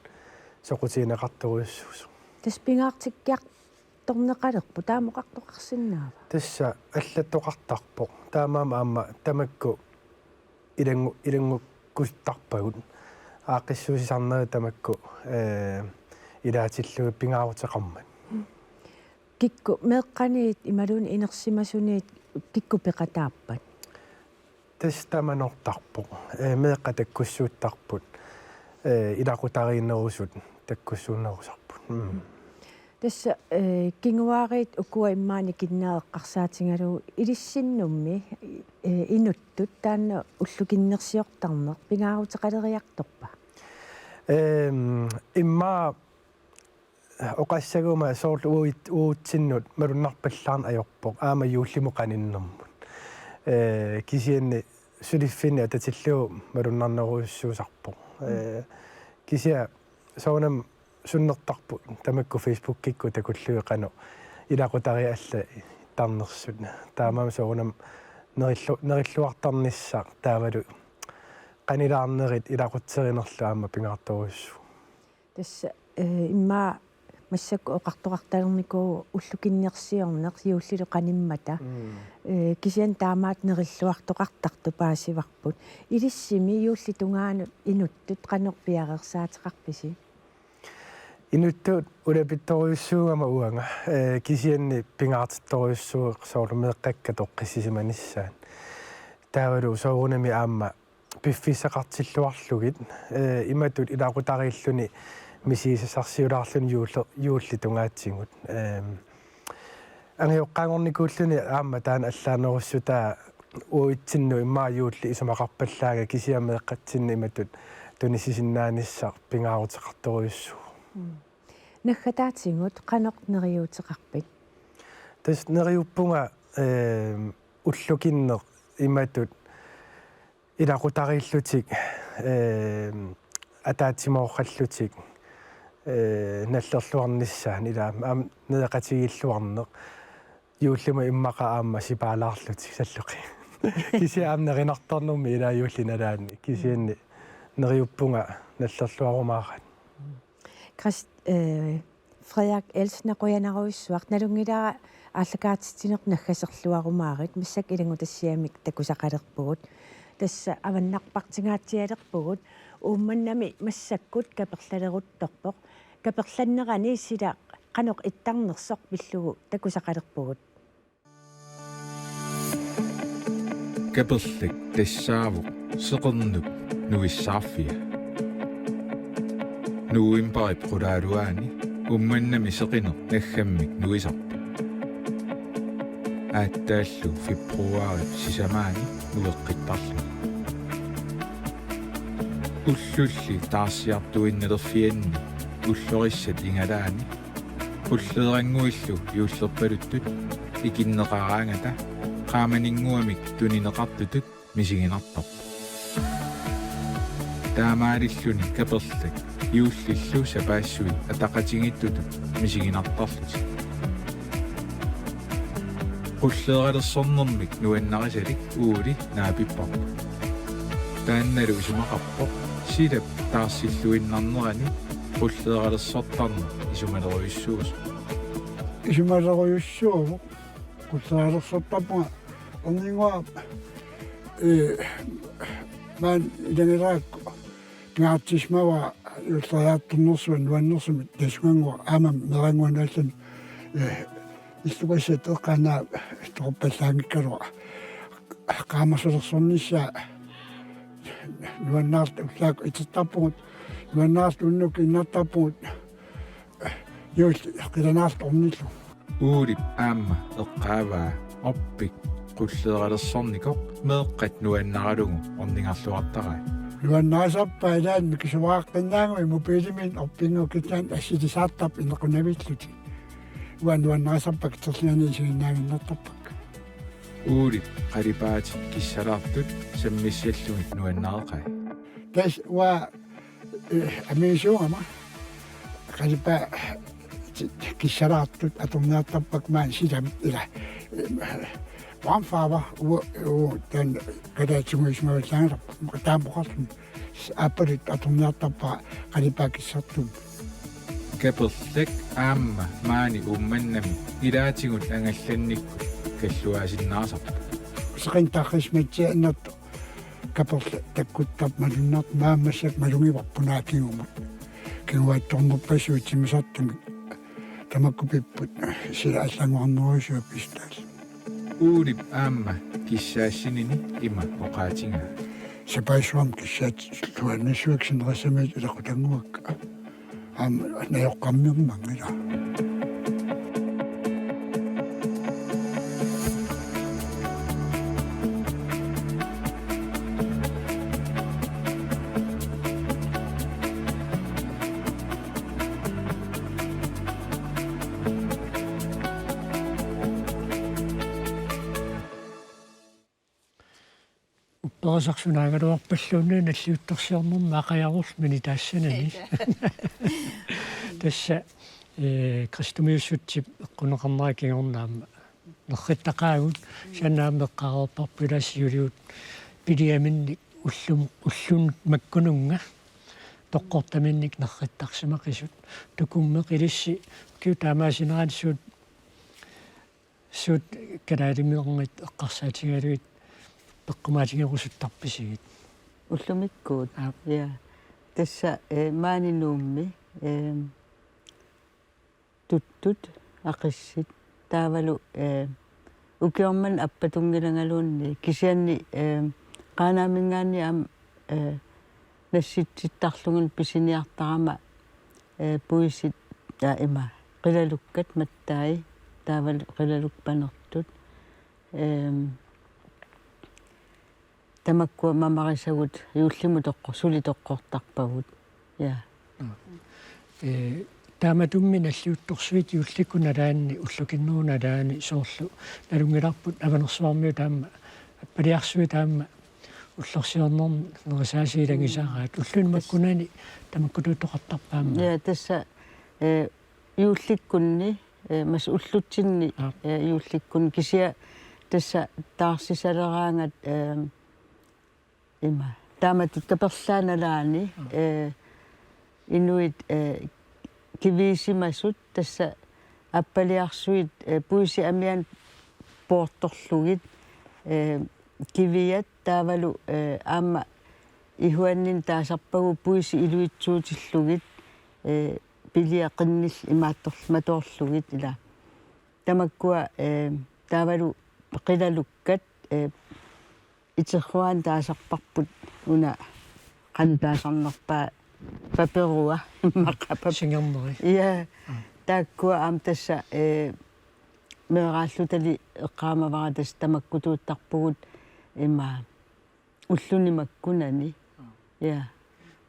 soqutigineqartorujussuusoq. Tassa pingaartikkiartorneqalerpoq, taama oqartoqarsinnaava? Tassa allattoqartarpoq. Taamaammat aamma tamakku ilanngu-, ilanngukkusuttarpagut. Aaqqissuussisarnerit tamakku, ee, ilaatillugit pingaaruteqarmat. Kikkut meeqqaniit imaluunniit inersimasuniit kikkut peqataappat? Tassa tamanna oqartarpoq. Ee, meeqqat takkussuuttarput. Ee, ilaqutariinnerusut takkussuunnerusarput. Mm. Tassa, ee, kinguaariit ukua immaqa nikinneq eqqarsaatigalugu ilissinnummi, ee, inuttut taanna ullukinnersiortarneq pingaaruteqaleriartorpa? Ehm, immaqa oqassaguma soorlu uagut-, uagutsinnut malunnarpallaarneq ajorpoq, aamma juullimut qaninnermut. Ee, kisianni suliffinni atatillugu malunnarnerujussuusarpoq. Ee, kisianni soorunami sunnertarput tamakku Facebookikkut takullugit qanoq ilaqutariit allat tarnersut. Taamaammat soorunami nerillu-, nerilluartarnissaq taavalu qanilaarnerit ilaqutserinerlu aamma pingaartorujussuuvoq. Tassa, ee, immaqa massakkut oqartoqartalernikuuvoq ullukinnersiorneq juullilu qanimmata. Mm. Ee, kisianni taamaattut nerilluartoqartartut paasivarput. Ilissimi juullip tungaanut inuttut qanoq piareersaateqarpisi? Inuttut ulapittorujussuugama uanga, ee, kisianni pingaartittorujussuuvoq soorlu meeqqakka toqqissisimanissaat. Taavalu soorunami aamma piffissaqartilluarlugit, ee, imatut ilaqutariilluni misigisassarsiulaarluni juulli-, juulli tungaatigut. Eem, angajoqqaanngornikuulluni aamma taanna allaanerussutaa uatsinnut immaqa juulli isumaqarpallaangat kisianni meeqqatsinni imatut tunisisinnaanissaq pingaaruteqartorujussuuvoq. Mm. Naggataatigut qanoq neriuuteqarpit? Tassa neriuppunga, eem, ullukinneq imatut ilaqutariillutik, eem, ataatsimoorallutik, ee, nallerluarnissaat ilaa aamma nereqatigiilluarneq. Juullimi immaqa aamma sipaalaarlutik salloqi. Kisianni aamma nerinartornermi ilaa juulli nalaanni. Kisianni neriuppunga nallerluarumaaraat. Christ-, eh, Frederik Elsner, qujanarujussuaq, nalunngilara aallakaatitsineq naggaserluarumaarit, massakkut ilanngutassiamik takusaqalerpugut. Tassa avannarpartingaatsialerpugut, Uummannami massakkut kaperlaleruttorpoq. Kaperlannerani sila qanoq ittarnersoq pillugu takusaqalerpugut. Kaperlak tassaavoq seqernup nuissaarfia. Novembarip qulaaluaani Uummannami seqineq naggammik nuisarpoq. Aatsaallu februaarip sisamaani nueqqittarluni. Ullulli taarsiartuinnalerfianni ullorissat igalaani qulleerannguillu juullerpaluttut ikinneqaraangata qaamaninnguamik tunineqartutut misiginartarpoq. Taamaalilluni kaperlak juullillu sapaassui ataqatigiittutut misiginartarlutik. Qulleeralersornermik nuannarisalik Uuli naapipparput. Taannalu isumaqarpoq silap taarsilluinnarnerani qulleeralersortarneq isumalerujussuusoq. Isumalerujussuuvoq qulleeralersortarpunga orninnguaq, ee, maani ilagilaakku pingaartissimavara juulleriartornersunga nuannersumik tassunga aamma meerannguanut allani, ee, illukassat eqqaanaa toqorpallaanngikkaluaq. Qaamasolersornissaa nuannaarluta ullaakkut itertarpugut, nuannaarluta unnukkut innartarpugut, juulli qilanaarluta ornillugu. Uulip aamma eqqaavaa orpik qulleeralersornikoq meeqqat nuannaralugu orningarluartaraat. Nuannarisarpaa ilaanni mikisuaaqqinnaagummi mobiiliminnut orpinnguit kitaani assilisaartarput inequnavillutik. Uanga nuannarisarpakka kiterliani isiginnaaginnartarpakka. Uulip qalipaatit kissalaartut sammissallugit nuannareqai. Tassa uanga, ee, amiisuugama qalipaatit kissalaartut atorniartarpakka maani silamik ilaa. Ee, brandfarver, uanga, uanga taanna kalaallisut isumavallaanngilarput, taama oqarluni. Aappaluttoq atorniartarpara qalipaat kissartuupput. Kaperlak aamma maani Uummannami ilaatigut angallannikkut kalluaasinnaasarpoq. Seqineq tarrismatiaannartoq kaperlak takkuttarpoq malunnartoq, maani massakkut malugivarput una kingumut. Kinguaattoornerpassuit timmisartumik tamakkupipput sila allanngornerujussuaq pisutaalluni. Uulip aamma kissaassinini ima oqaatigaa. Sapaassuarmi kissaatit tuannissuak sinerissamiit ilaqutannguakka. Aamma najoqqammermanngilaq. Upperisarsunaagaluarpalluunniit nalliuttorsiornermi aqajarulmini taassanani. Tassa, ee, kristumiussutsip eqquneqarnera kingorna aamma nerrittaqaagut, sanna aamma eqqaareerparput ilaa siuliut piliaminnik ullum-, ullut makkununnga toqqortaminnik nerrittarsimaqisut. Tukummeq ilissi ukiut taamaasineraanni suut, suut kalaaliminerngit eqqarsaatigalugit peqqumaatigerusuttarpisigit? Ullumikkut. Aap. Ja. Tassa, ee, maani Nuummi, ee, tuttut, aqissit, taavalu, ee, ukioq manna appatunngilangaluunniit, kisianni, ee, Qaanaaminngaanniit aamma eh, nassitsittarlugit pisiniartarama, eh, puisit, ja, ima, qilalukkat mattai, taavalu qilalukkat panertut. Ehm, tamakkua mamarisagut juullimut toqqor-, suli toqqortarpagut. Ja. Eh, taamatummi nalliuttorsuit juullikkut nalaanni, ullukinnerup nalaani soorlu nalunngilarput Avanersuarmiut taama, Appaliarsuit taama ullorsiornermi nerisaasiit ilagisaraat. Ulluni makkunani tamakkutuuttoqartarpa aamma? Ja, tassa, eh, juullikkunni, eh, mas ullutsinni, Aap. eh, juullikkunni kisianni tassa taarsisaleraangat, eh, ima. Taamatut Kaperlaanaalaani, eh, inuit, eh, kiviisimasut tassa Appaliarsuit, eh, puisit amiannik poortorlugit, eh, kiviat taavalu, eh, aamma ihuanninni taasarpagut puisit iluitsuutillugit, eh, piliat qinnillit imaattorl-, matoorlugit ila. Tamakkua, eh, taavalu qilalukkat, eh, iterruaanni taasarparput una qanoq taasarnerpaat paperua immaqa pap-, Singerneri. Ja, Mm. taakkua aamma tassa, eh, meeraallutali eqqaamavara tassa tamakkutuuttarpugut ima ulluni makkunani. Mm. Ja.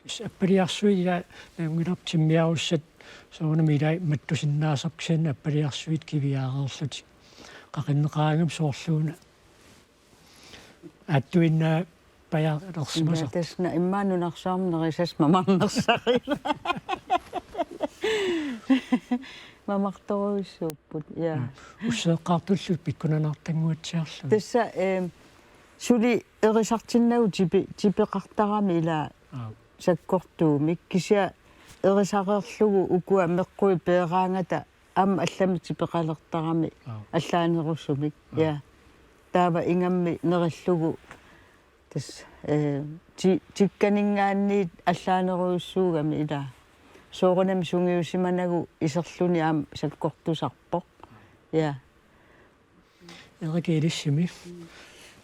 Tassa Appaliarsuit ila nalunngilarput timmiarussat soorunami ilai mattusinnaasarput kisianni Appaliarsuit kiviaareerlutik. Qaqinneqaraangamik soorluuna aattuinnaapajalersimasarput. Ila tassa immaqa nunarsuarmi nerisassat mamarnersarivaa. Mamartorujussuupput, ja. Mm. Usseqqaartullu pikkunanaartannguatsiarlugit. Tassa, eh, suli erisartinnagu tipi-, tipeqartarami ila Aap. sakkortuumik. Kisianni erisareerlugu ukua meqqui peeraangata aamma allamik tipeqalertarami Aap. allaanerusumik. Aap. Ja. Taava ingammik nerillugu tassa, eh, ti-, tikkaninngaanniit allaanerujussuugami ila. Soorunami sungiusimanagu iserluni aamma sakkortusarpoq. Ja. Erika, ilissimi?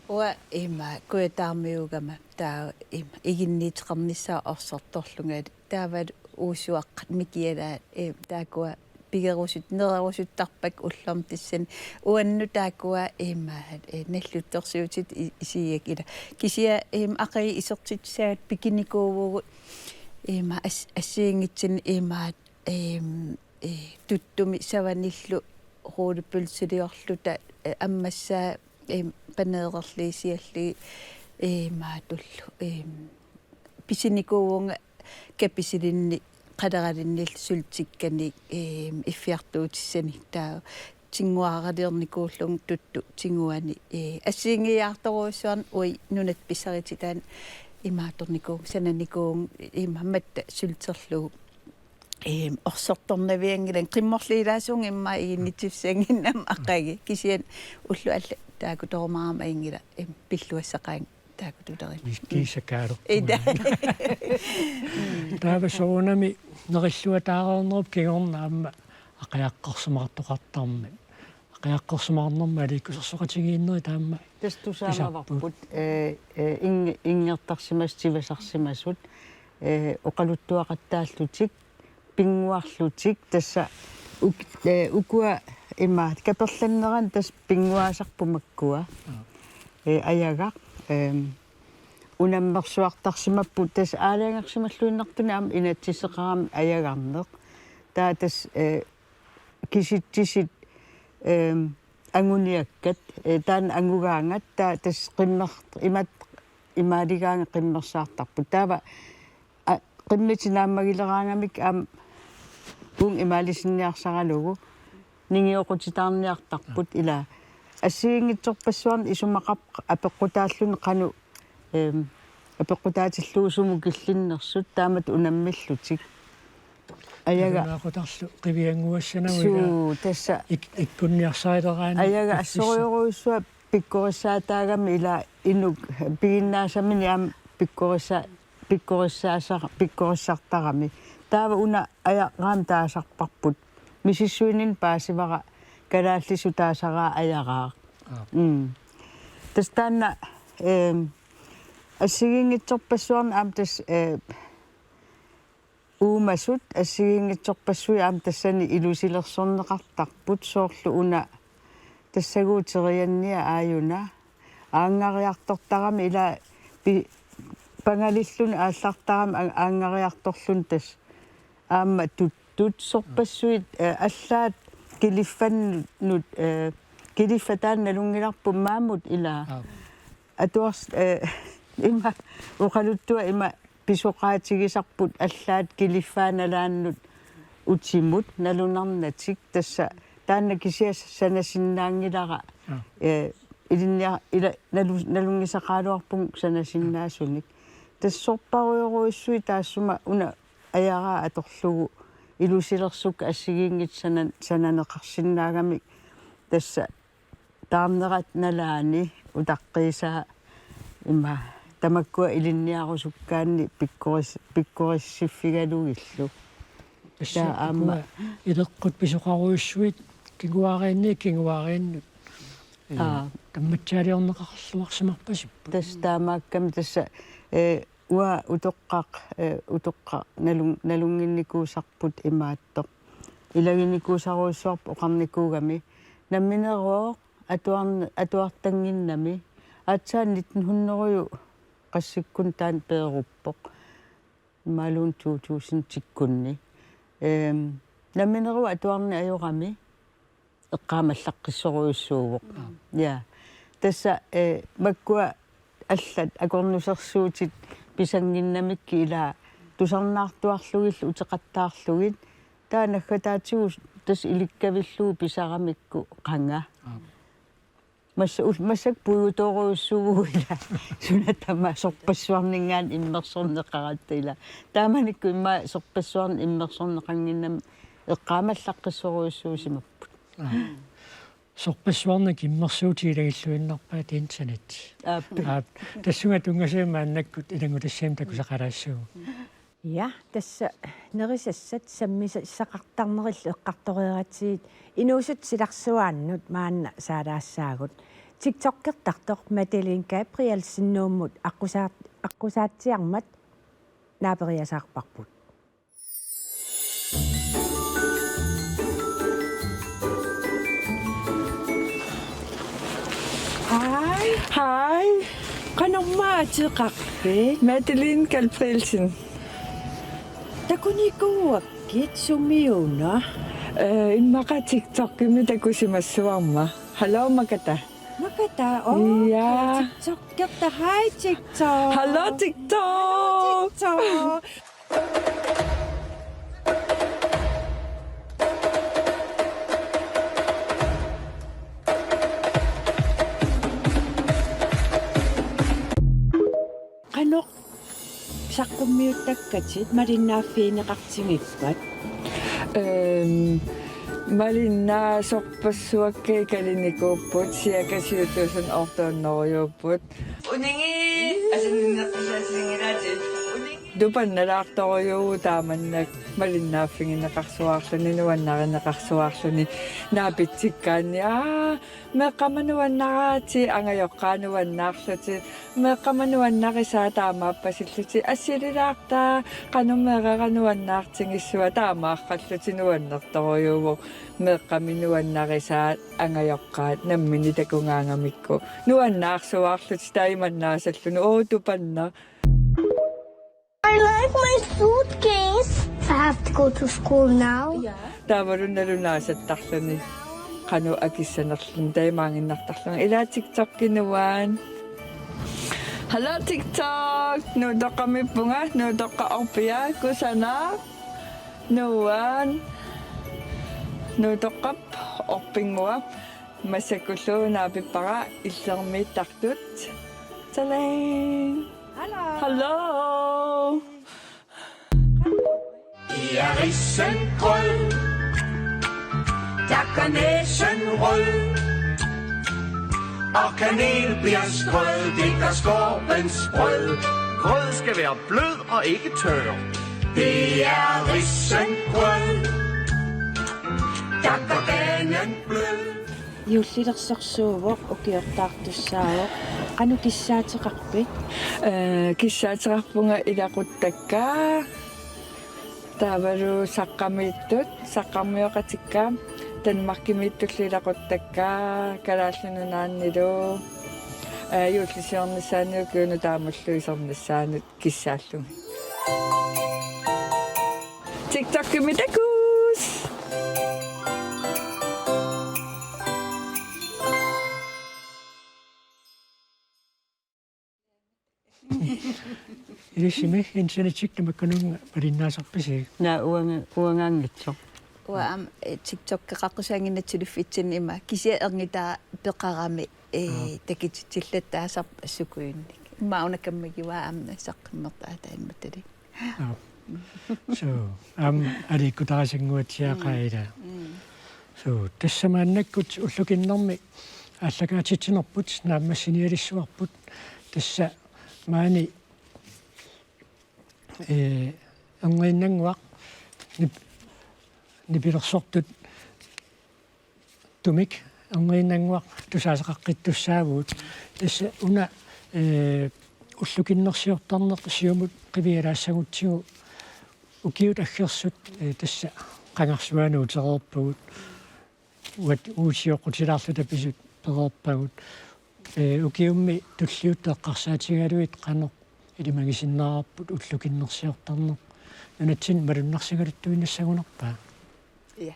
Uanga ima kujataamiugama taava ima iginniuteqarnissaa orsortorlunga taava uusuaqqat mikialaat, eh, taakkua pigerusut-, nererusuttarpakka ullormut tassani. Uannut taakkua ima, eh, nalliuttorsiutit i-, isigigakkit ila. Kisianni ima aqagu isertitsisaagut pikinikuuvugut ima as-, assigiinngitsunik ima, em, eh, tuttumi savanillu rullepølseliorluta, eh, ammassaa, em, paneererlugit sialli, eh, imaatullu, em, pisinikuuvunga kapisilinnik qaleralinnik syltekækkanik, em, iffiartuutissanik taava tinnguaraliornikuullugu tuttu tinnguani, eh, assigiiaartorujussuarnik uagut nunat pissarititaani imaattornikuuvunga, sananikuuvunga, ima matta sylterlugu. Em, orsortornavianngilanga qimmorliilaassuunga immaqa iginnitsiffiginnginnama aqagu. Kisianni ullut allat taakkutorumaaramik ajunngilaq, em, pilluassaqaanga taakkutulerlugu. Kiisakaalerpunga. Ida. Taava soorunami nerilluataareernerup kingorna aamma aqagu eqqarsaatigineqartarmat. Aqagu eqqarsaatigineqarnermut aliikkusersoqatigiinnerit taama. Tassa tusaamavarput, pisarput. Eh, eh, ing-, inngertarsimasut, tivasarsimasut, eh, oqaluttuaqattaallutik, pinnguarlutik, tassa uk-, eh, ukua ima kaperlannerani tassa pinnguaasarput makkua. Aa. Eh, ajagaq, em, unammersuartarsimapput tassa aalajangersimalluinnartunik aamma inatsiseqarami ajagarneq. Taava tassa, eh, kisitsisit, em, anguniakkat, eh, taanna angugaangat, taava tassa qimmer-, imaat, imaaligaangat qimmersaartarput. Taava, a, qimmitik naammagileraangamik aamma uunga imaalisinniarsaralugu, ningioqutitaarniartarput ila. Assigiinngitsorpassuarnik isumaqarpoq apeqqutaalluni qanoq, em, apeqqutaatillugu sumut killinnersut taamatut unammillutik. Ajagaq. Nalunaaqutaq qiviannguassanagu ila. Suu, tassa. Ik-, ikkunniarsarileraanik. Ajagaq assorujussuaq pikkorissaataagami ila inuk piginnaasaminik aamma pikkorissa-, pikkorissaasar-, pikkorissartarami. Taava una ajagaq aamma taasarparput. Misissuininni paasivara kalaallisut taasaraa ajagaq. Aa. Mm. Tassa taanna, em, Assigiinngitsorpassuarnik aamma tassa, eh, uumasut assigiinngitsorpassuit aamma tassani ilusilersorneqartarput, soorlu una tassagu terianniaq aajuna. Aanngariartortarami ila pi-, pangalilluni aallartarami a-, aanngariartorluni tassa aamma tuttut sorpassuit, eh, allaat kiliffannut, eh, kiliffat taanna nalunngilarput maamut ila. Aap. Atuars-, eh, ima oqaluttuaq ima pisoqaatigisarput allaat kiliffaat nalaannut utimut nalunarnatik, tassa taanna kisiat sanasinnaanngilara. Aap. Eh, ilinnia-, ila nalu-, nalunngisaqaraluarpunga sanasinnaasunik. Tassa sorparujorujussuit taassuma una ajaraa atorlugu ilusilersukkat assigiinngitsut sanan-, sananeqarsinnaagamik, tassa taarnerat nalaani utaqqiisaa ima tamakkua ilinniarusukkaanni pikkoris-, pikkorissiffigalugillu. Tassa taava aamma takkua ileqqut pisoqarujussuit kinguaariinni kinguaariinnut. Eh, aap. Tammatsaaliorneqarluarsimarpasipput. Tassa taamaakkami tassa, eh, uanga utoqqaq, eh, utoqqaq nalun-, nalunnginnikuusarput imaattoq. Ilaginikuusarujussuarput oqarnikuugami. Namminerooq atuarn-, atuartannginnami. Aatsaat nitten hundrede qassikkunni taanna peeruppoq. Imaluunniit to tusindikkunni. Ehm, namminerup atuarneq ajorami eqqaamallaqqissorujussuuvoq. Aap. Ja. Tassa, eh, makkua allat akornusersuutit pisannginnamikkit ila tusarnaartuarlugillu uteqattaarlugit. Taava naggataatigut tassa ilikkavillugu pisaramikku qanga. Aap. Massa-, ul-, massakkut puiguttorujussuuvugut ila. Suna tamaat sorpassuarninngaanniit immersorneqaratta ila. Taamanikkut immaqa sorpassuarnik immersorneqannginnami eqqaamallaqqissorujussuusimapput. Aap. Sorpassuarnik immersuutit ilagilluinnarpaat internet. Aap. Aap, tassunga tunngasumik maannakkut ilanngutassiami takusaqalaassaagut. Ja, tassa nerisassat sammisaqartarnerillu eqqartoreeratsigit inuusuttut silarsuaannut maanna saalaassaagut. TikTokertartoq Madeline Gabrielsen Nuummut aqqusaa-, aqqusaatsiarmat naaperiasaarparput. Hej. Hej. Qanormaa ateqarpit? Madeline Gabrielsen. Takunikuuakkit sumiuna? Eh, immaqa TikTokimi takusimassavarma. Hallo, Makata. Makata, oh, ja. TikTokerta. Hej, TikTok. Hallo, TikTok. TikTok. Qanoq saqqummiuttakkatit malinnaaffigineqartigippat? Ehm, malinnaasorpassuakka ikalinikuupput, cirka syv tusind otte hundrede. Uningi, asanninnerpasaasinngilaatit. Uningi. Tupannalaartorujuuvoq taamannak malinnaaffigineqarsuarluni, nuannarineqarsuarluni, naapitsikkaanni, aa, meeqqama nuannaraatit, angajoqqaat nuannaarlutik, meeqqama nuannarisaat taamaappasillutik, assililaartaa, qanoq meerara nuannaartigissuat, taamaarrallutik nuannertorujuuvoq. Meeqqami nuannarisaat angajoqqaat namminneq takugaangamikku nuannaarsuarlutik taimannaasalluni, oo, tupanna. I like my suitcase. I have to go to school now. Yeah. Taavalu nalunaasattarluni qanoq akissanerluni taimaaginnartarluni. Ila TikTokki nuann. Hallo TikTok, Nuutoqqamiippunga, Nuutoqqap orpia, kusanaq. Nuann. Nuutoqqap orpinnguaq. Massakkullu naapippara Illermiittartut. Tjalling. Hallo. Hallo. Det er risengrød, der gør næsen rød. Og kanel bliver strøget, det gør skorpen sprød. Grød skal være blød og ikke tør. Det er risengrød, der gør ganen blød. Juullilersorsuuvoq, ukiortaartussaavoq. Qanoq kissaateqarpit? Ee, kissaateqarpunga ilaquttakka. Taavalu saqqamiittut, saqqarmioqatikka, Danmarkimiittullu ilaquttakka, Kalaallit Nunaannilu. Ee, juullisiornissaanut ukiunut taamullu isornissaanut kissaallugit. TikTokimi takuss! Ilissimi internettikkut tamakkununnga malinnaasarpisi? Naa, uanga-, uangaanngitsoq. Uanga aamma, eh, TikTokkeqaqqusaannginnatsillugu fitsinni ima kisianni erngittaa peqarami, eh, Aa. takititsillattaasarpoq assukujunnik. Immaqa una kammagivaa aamma saqqummertaa taanna matali. Aa. So, aamma aliikkutarisinguatsiaqaat ila. Mm. So, tassa maannakkut ullukinnermi aallakaatitsinerput naammassinialissavarput, tassa maani, ee, erniinnannguaq nip-, nipilersortut tumik erniinnannguaq tusaaseqaqqittussaavugut. Tassa una, ee, ullukinnersiortarneq siumut qivialaassagutsigu ukiut aggersut, ee, tassa qangarsuaannaq utereerpagut. Uagut uusioqqutilaarluta pisut pereerpagut. Ee, ukiummi tulliuttoq eqqarsaatigalugit qanoq ilimagisinnaavarput ullukinnersiortarneq nunatsinni malunnarsigaluttuinnassagunarpa? Ja.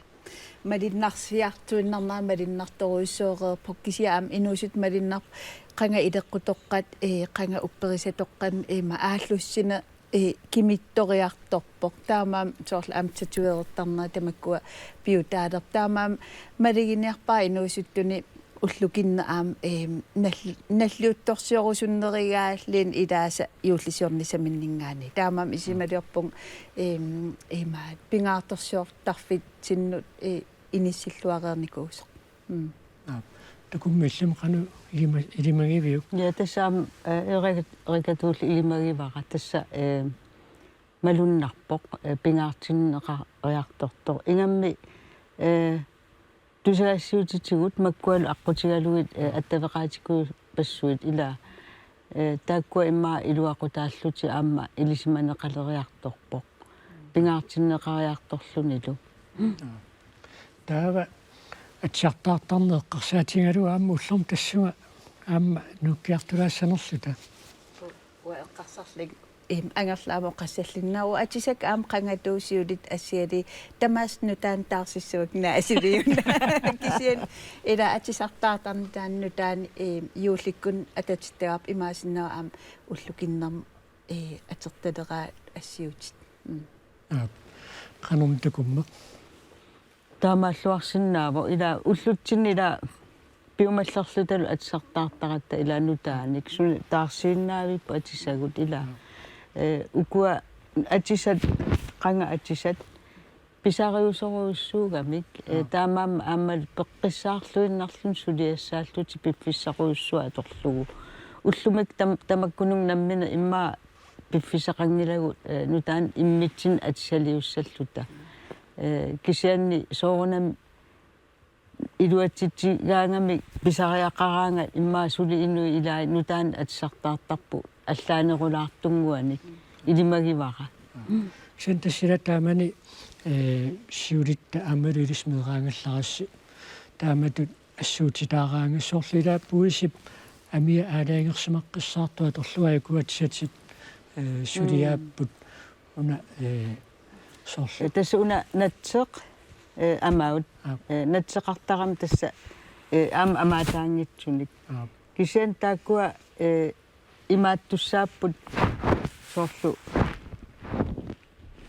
Malunnarsiartuinnarnera malunnartorujussuuvoq, kisianni aamma inuusuttut malunnarpoq qanga ileqqutoqqat, ee, qanga upperisatoqqat, ima aallussineq, ee, kimittoriartorpoq. Taamaammat soorlu aamma tatoveriartortarnerat tamakkua piutaalerput. Taamaammat maluginiarpara inuusuttuni ullukinneq aamma, eem, nal-, nalliuttorsiorusunnerugaalluunniit ilaasa juullisiornissaminninngaanniit. Taamaammat isumaliorpunga, eem, imaat, pingaartorsiortarfitsinnut, ee, inissilluareernikuusoq. Mm. Aap. Takummillim qanoq ilima-, ilimagiviuk? Ja, tassa aamma, eh, Erika-, Erikatuulli ilimagivara. Tassa, eh, malunnarpoq, eh, pingaartinneqariartortoq. Ingammik, eh, tusagassiutitigut makkualu aqqutigalugit, eh, attaveqaatikuupassuit ila, eh, taakkua immaqa iluaqutaallutik aamma ilisimaneqaleriartorpoq. Pingaartinneqariartorlunilu. Taava atisartaartarneq eqqarsaatigalugu aamma ullormut tassunga aamma nuukkiartulaassanerluta. Uanga eqqarsarlunga, eem, angerlarama oqassallugu. Uanga atisakka aamma qangatut siulitta assigalugit tamaasa nutaanik taarsissuakka naasiliuna. Kisianni ila atisartaartarneq taanna nutaanik, eem, juullikkut atatittagaq imaassinnaavoq aamma ullukinnermi, ee, atortaleraat assiutit. Mm. Aap. Qanormi takummeq? Taamaalluarsinnaavoq ila ullutsinni ila piumallerlutalu atisartaartaratta ila nutaanik suna taarsiinnaavipput atisagut ila. Ee, ukua atisat, qanga atisat, pisariusorujussuugamik, ee, Aap. taamaammat aammalu peqqissaarluinnarluni suliassaallutik piffissarujussuaq atorlugu. Ullumikkut tam-, tamakkununnga nammineq immaqa piffissaqanngilagut, ee, nutaanik immitsinnut atisaliussalluta. Ee, kisianni soorunami iluatsitsigaangamik pisariaqaraangat immaqa suli inuit ilaat nutaanik atisartaartarput allaanerulaartunnguanik ilimagivara. Kisianni tassa ila taamani, ee, siulitta aammalu ilissi meeraagallarissi taamatut assuutitaaraangat soorlu ila puisip amia aalajangersimaqqissaartoq atorlugu ukua atisatit, ee, suliaapput una, ee, soorlu. Ee, tassa una natseq, ee, amaut, Aap. ee, natseqartarami tassa, ee, aamma amaataanngitsunik. Aap. Kisianni taakkua, ee, imaattussaapput soorlu,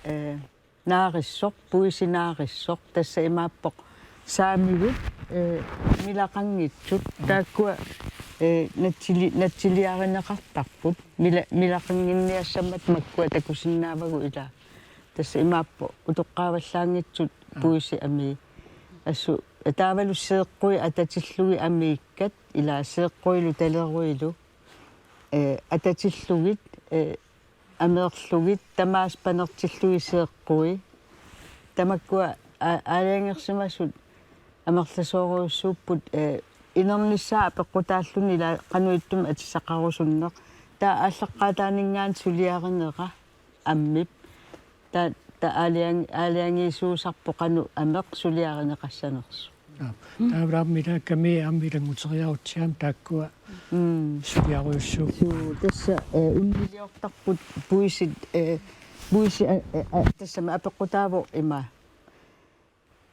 ee, naarissoq, puisi naarissoq, tassa imaappoq saamigut, ee, milaqanngitsut, taakkua, ee, natsili-, natsiliarineqartarput, mila-, milaqannginniassammata makkua takusinnaavagut ila. Tassa imaappoq utoqqaavallaanngitsut Aap. puisi amii. Assut, ee, taavalu seeqqui atatillugit amiikkat, ila seeqquilu taleruilu, ee, atatillugit, ee, ameerlugit, tamaasa panertillugit seeqqui. Tamakkua a-, aalajangersimasut Amerlasoorujussuupput, eh, inernissaa apeqqutaalluni ila qanoq ittumik atisaqarusunneq. Taava aallaqqaataaninngaanniit suliarinera ammip. Taava, taava aalajan-, aalajangiisuusarpoq qanoq ameq suliarineqassanersoq. Aa, taava aamma ilaakkami aamma ilannguteriarutsigu aamma taakkua Mm. suliarujussuupput. Suu, tassa, eh, unniliortarput puisit, eh, puisi, eh, eh, eh, tassami apeqqutaavoq ima.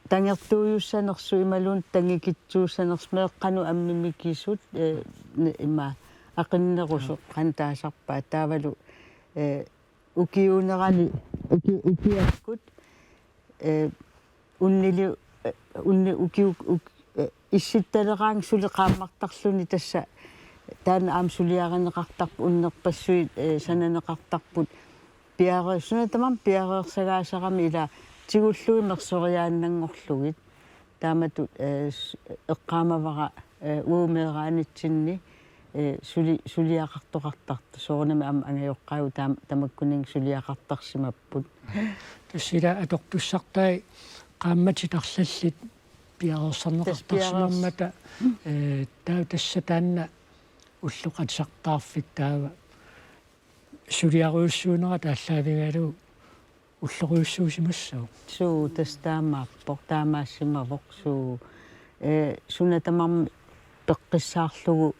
Tangertuujussanersoq imaluunniit tangikitsuussanersoq meeqqanut ammimikisut, eh, ne-, ima aqinnerusoq qanoq taasarpaat taavalu, eh, ukiuunerani uki-, ukiakkut, eh, unnili-, eh, unni-, ukiuk-, uk-, eh, issittaleraangat suli qaammartarluni tassa taanna aamma suliarineqartarput unnerpassuit, eh, sananeqartarput piare-, suna tamarmi piareersagaasarami ila tigullugit mersoriaannanngorlugit. Taamatut, eh, s-, eqqaamavara, eh, uagut meeraanitsinni, eh, suli-, suliaqartoqartartoq. Soorunami aamma angajoqqaagut taam-, tamakkuninnga suliaqartarsimapput. Tassa ila atortussartai qaammatit arlallit piareersarneqartarsimammata, eh, taava tassa taanna ulloqatisartaarfik taava suliarujussuunera taallaavigalugu ullorujussuusimassaaq. Suu, tassa taamaappoq, taamaassimavoq suu. Eh, suna tamarmi peqqissaarlugu,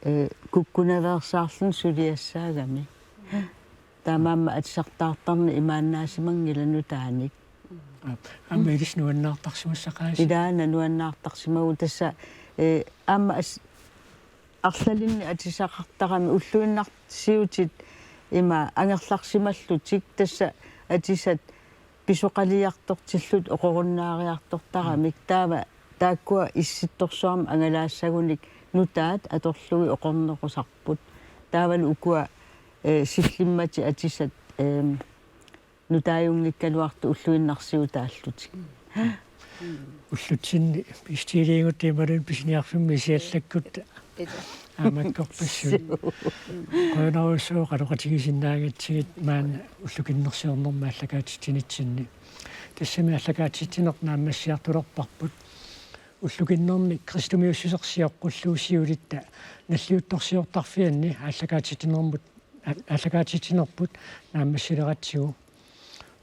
eh, kukkunaveersaarluni suliassaagami. Taamaammat atisartaartarneq imaannaasimanngilaq nutaanik. Aa, aamma ilissi nuannaartarsimassaqaasi. Ilaana nuannaartarsimavugut tassa, eh, aamma as-, arlalinnik atisaqartarami ulluinnarsiutit ima angerlarsimallutik tassa atisat pisoqaliartortillutik oqorunnaariartortaramik. Mm. Taava taakkua issittorsuarmik angalaassagunik nutaat atorlugit oqornerusarput. Taavalu ukua, eh, sillimmatit atisat, ehm, nutaajunngikkaluartut ulluinnarsiutaallutik. Ullutsinni pistilliigut imaluunniit pisiniarfimmi isiallakkutta aammakkorpassuit. Qujanarujussuaq oqaloqatigisinnaagatsigu maanna ullukinnersiornermi aallakaatitsinitsinni. Tassami aallakaatitsineq naammassiartulerparput. Ullukinnermi kristumiussuseq sioqqullugu siulitta nalliuttorsiortarfianni aallakaatitsinermut aallakaatitsinerput naammassileratsigu.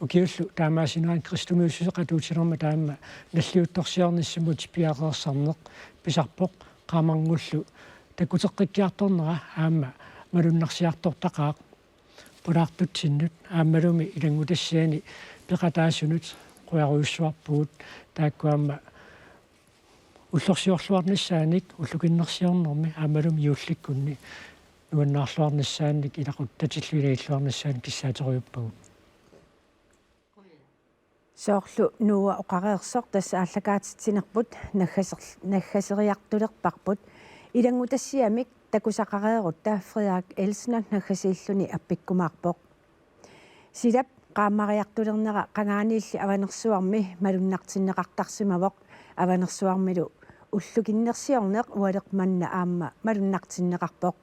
Ukiullu taamaasinerani kristumiussuseq atuutilermat taama nalliuttorsiornissamut piareersarneq pisarpoq, qaammarngullu takuteqqikkiartornera aamma malunnarsiartortaqaaq pulaartutsinnut aammalumi ilanngutassiani peqataasunut. Qujarujussuarpugut taakku aamma ullorsiorluarnissaanik ullukinnersiornermi aammalumi juullikkunni nuannaarluarnissaannik ilaquttatillu ilagilluarnissaannik kissaaterujuppagut. Soorlu Noah oqareersoq tassa aallakaatitsinerput naggaser-, naggaseriartulerparput ilanngutassiamik takusaqareerutta Frederik Elsner naggasiilluni appikkumaarpoq. Silap qaammariartulernera qangaaniilli Avanersuarmi malunnartinneqartarsimavoq. Avanersuarmilu ullukinnersiorneq ualeq manna aamma malunnartinneqarpoq.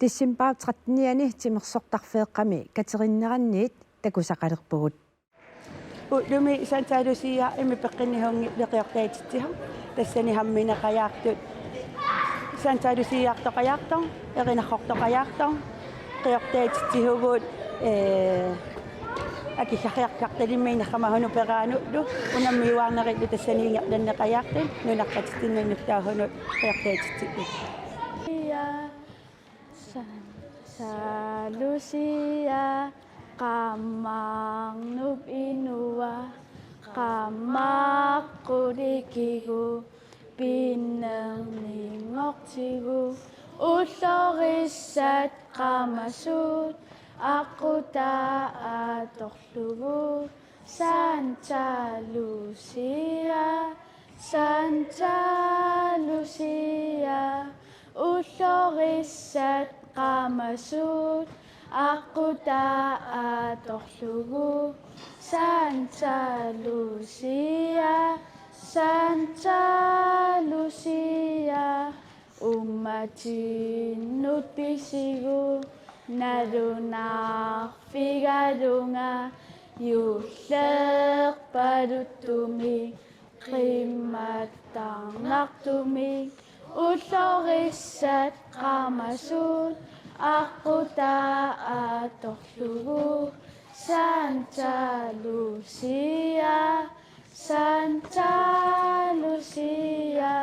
Decembarip trettenianni timersortarfeeqqami katerinneranniit takusaqalerpugut. Ullumi Santa Lucia imi peqqinnihunngi peqiortaatitsihu. Tassani hammineqajaartut Santa Luciaartoqajaartoq, erinarrortoqajaartoq, qiortaatitsihugut, ee, akillariartartalimmi inerramahunut peraanullu, unammiuaarnerillu tassani ingerlanneqajaartut, nunaqqatitsinnut nutaahunut qiortaatitsigut. Santa Lucia, qaammarnup inua, qaammaqqutigigu, pinnerninngortigu, ullorissat qaamasuut, aqqutaat atorlugu, Santa Lucia, Santa Lucia, ullorissat qaamasuut, aqqutaat atorlugu, Santa Lucia, Santa Lucia, uummatinnut pisigu, nalunarfigalunga, juulleq paluttumi, Qimmattarnartumik ullorissat qaamasuut aqqutaa atorlugu Santa Lucia, Santa Lucia,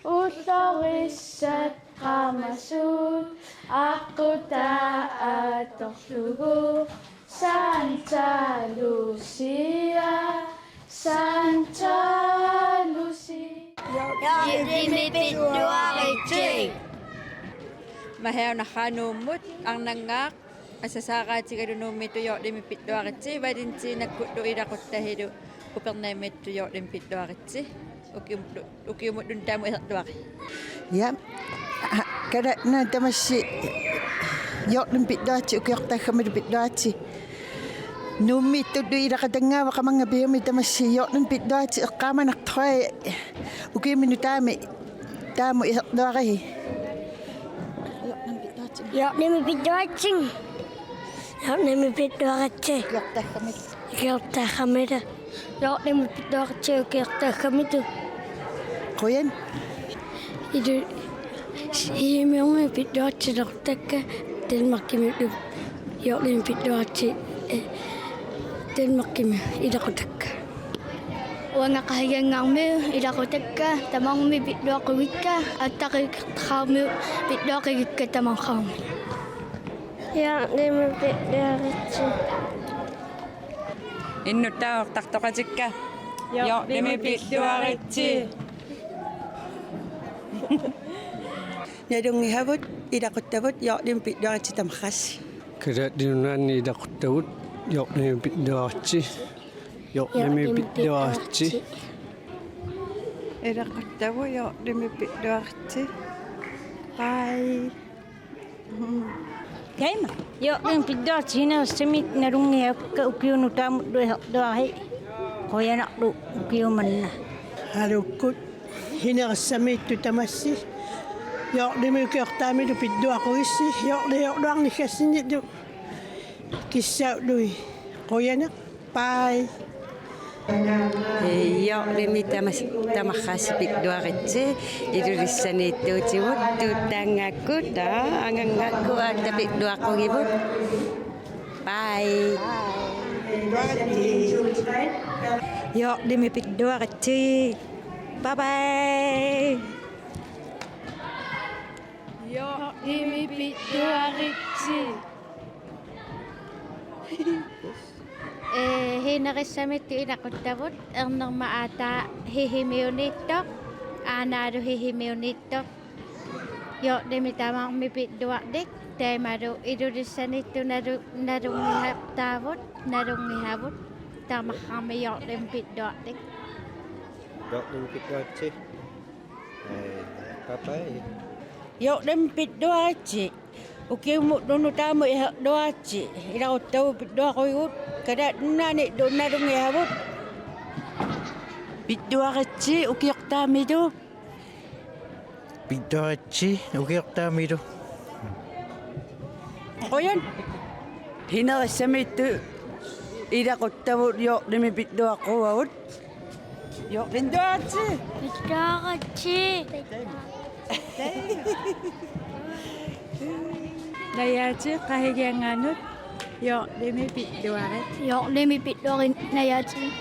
ullorissat qaamasuut aqqutaa atorlugu Santa Lucia, Santa Lucia. Juullimi pittuaritsi. Mahaunarhaa Nuummut, arnanngaaq, asassaaqaatigalu Nuummiittut juullimi pittuaritsi, Valentinakkut ilaquttahilu Upernavimmiittut juullimi pittuaritsi. Ukium-, ukiumut nutaamut isertuarit. Ja. Ha, Kalaallit Nunaanni tamassi juullimi pittuaritsi, ukiortaaggamilu pittuaritsi. Nuummiittullu ilaqutanngaavoq Qamannga Piumit tamassi juullimi pittuaritsi eqqaamanartoq, ukiumut nutaamut taamut isertuarit. Juullimi pittuaritsi. Juullimi pittuaritsi. Ukiortaaggamilu. Ukiortaaggamilu. Juullimi pittuaritsi ukiortaaggamilu. Qujan. Ilu Hihimioormiut pittuaritsi ilaqutakka, Danmarkimilu juullimi pittuaritsi, eh, Danmarkimi ilaqutakka. Uanga Qasigiannguarmiut ilaqutakka, tamarmik pittuaqqugikkit, Attaqqaarmiut pittuaqqugikkit tamarmik. Juullimi pittuaritsi. Innuttaaq oqartartoqatikka. Juullimi pittuaritsi. Nalunngisaavut, ilaquttaavut, juullimi pittuaritsi tamarsi. Kalaallit Nunaanni ilaquttaavut, juullimi pittuaritsi. Juullimi pittuaritsi. Ilaquttaavut, juullimi pittuaritsi. Bye. Taima. Juullimi pittuaritsi, sinerissamiittut nalunngisaakka, ukiumut nutaamut isertuarit. Qujanarlu ukiumanna. Aluukkut sinerissamiittut tamassi. Juullimi ukiortaamilu pittuaqqugissi. Juullimi ukiortaamilu kissaallui. Qujanaq. Bye. Juullimi tamas-, tamarsi pittuaritsi, Ilulissaniittuutigut, tuuttaanngaakkut, aa, anganngaakkut, aatsaat pittuaqqugivut. Bye. Juullimi pittuaritsi. Bye bye. Juullimi pittuaritsi. Ee, sinerissamiittut ilaquttaavut, ernerma aataa Sisimiuniittoq, aanaalu Sisimiuniittoq. Juullimi tamarmi pittuartik, taamalu Ilulissaniittoq nalu-, nalunngisattaavut, nalunngisaavut, tamarmi juullimi pittuartik. Juullimi pittuaritsi. Ee, bye bye. Juullimi pittuaritsi. Ukiumut nutaamut isertuaritsi. Ilaquttaavut pittuaqqugigut. Kalaallit Nunaanni nalunngisaavut. Pittuaritsi ukiortaamilu. Pittuaritsi ukiortaamilu. Qujan. Sinerissamiittut ilaquttaavut, juullimi pittuaqquaavut. Juullimi pittuaritsi. Pittuaritsi. Najaatit Qasigiannguanut, juullimi pittuarit. Juullimi pittuarit Najaatit.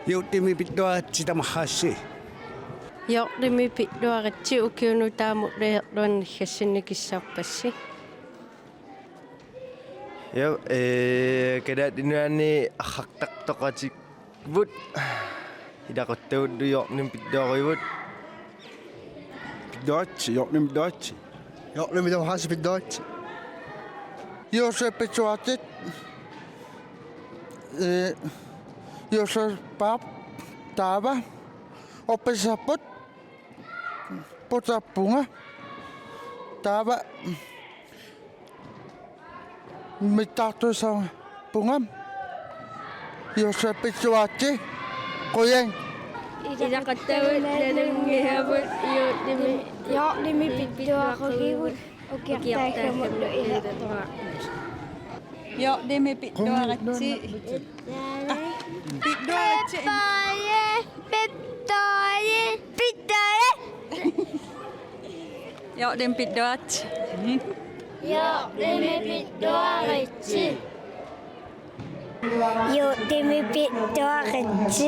Juullimi pittuaritsi tamarsi. Juullimi pittuaritsi, ukiunut taamut isertuanni kissaarpassi. Ja, ee, Kalaallit Nunaanni arrartartoqatigut. Ilaquttaavut juullimi pittuaqqugigut. Pittuaritsi, juullimi pittuaritsi. Juullimi tamarsi pittuaritsi. Josef pittuaritsi. Ee, Josef Paap taava. Oppisapput. Putsappunga. Taava. Mittartussaavunga. Josef pittuaritsi. Qujan. Ilaquttaavut nalunngisaavut, juullimi. Juullimi pittuaqqugigut. Ukiortaagamilu isertuarit. Joqqimik pilluaritsi. Pilluaritsi. Pittoje, pittoje, pittoje. Joqqimik pilluaritsi. Joqqimik pilluaritsi. Joqqimik pilluaritsi.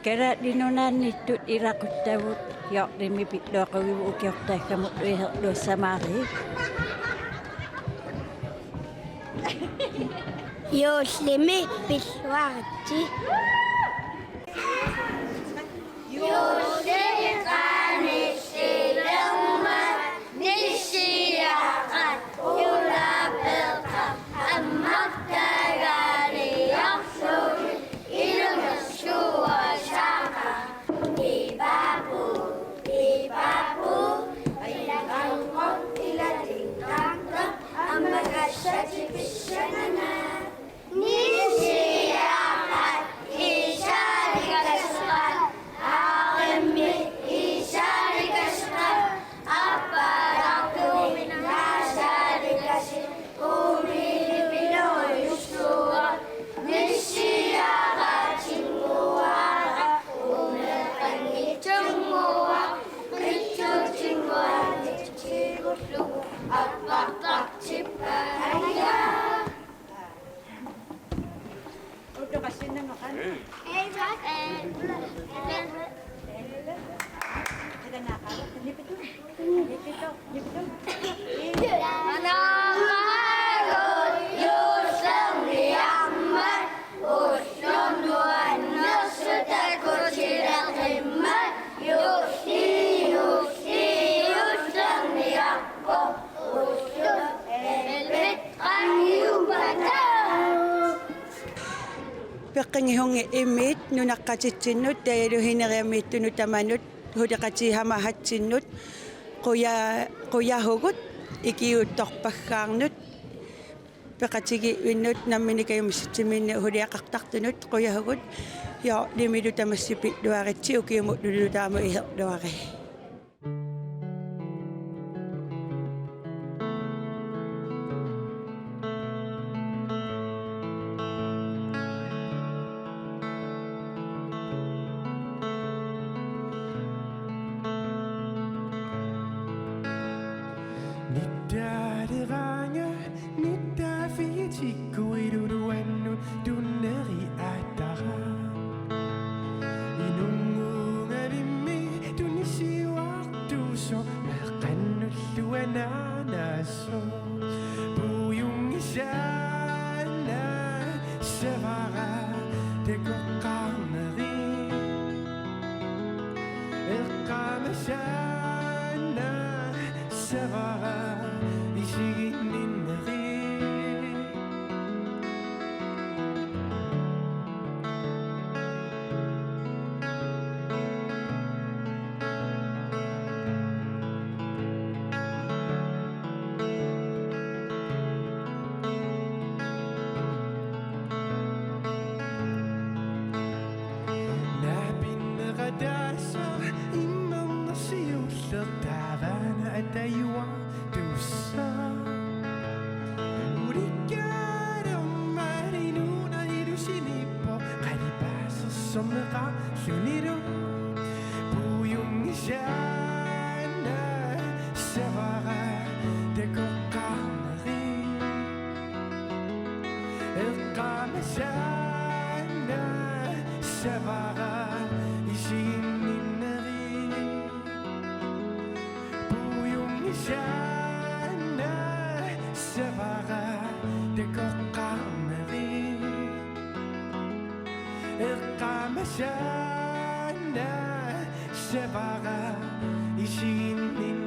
Kalaallit Nunaanniittut ilaquttagut joqqimik pilluaqqugigut ukiortaakkamut iherlussamaariit. Joqqimik pilluaritsi. Juulliup qaanissilermat nissiaqat ulapeqqa ammartagaaniarlugit ilungersuasaqa. Ipapu, ipapu, ilanganngor ilatinngangaq ammagassatik pissanganaq. Nissiaqat iisaanikasiqaat, aarimmi iisaanikasiqaat, appaatartuinnaasaanikasiit, uumiipinerujussuuvoq, nissiaqat tinnguaqa, uumeeqqanngitsunnguaq, qitsuutinnguaq, nissiullugu, appartartippaat, ajaa. Peqqinngihunngimmit nunaqqatitsinnut, taavalu sineriammiittunut tamanut, suleqatigisammatsinnut, quja-, qujavugut, ikiuuttorpassuarnut, peqatigiinnut, nammineq kajumissutsiminnik suliaqartartunut, qujavugut, joqqimillu tamassi pilluaritsi, ukiumut nunataamut iherluariit. Nittaaleraanga, nittaafiitikkuiluluannut tunneri aatara. Inunnguungavimmi tunisiuartuusoq meeqqannullu anaanaasoq. Puiunngisaannaq savara takoqqaarneri. Eqqaamasaannaq savara isiginninneri. Naapinneqataassaaq immernersiulleq taavaana atajuartussaq. Ulikkaarummat inuuneq ilusinippoq qalipaasersorneqarlunilu. Puiunngisaannaq savara takoqqaarneri. Eqqaamasaannaq savara isiginninneri. Puiunngisaannaq savara takoqqaarneri. Eqqaamasaannaq savara isiginninneri.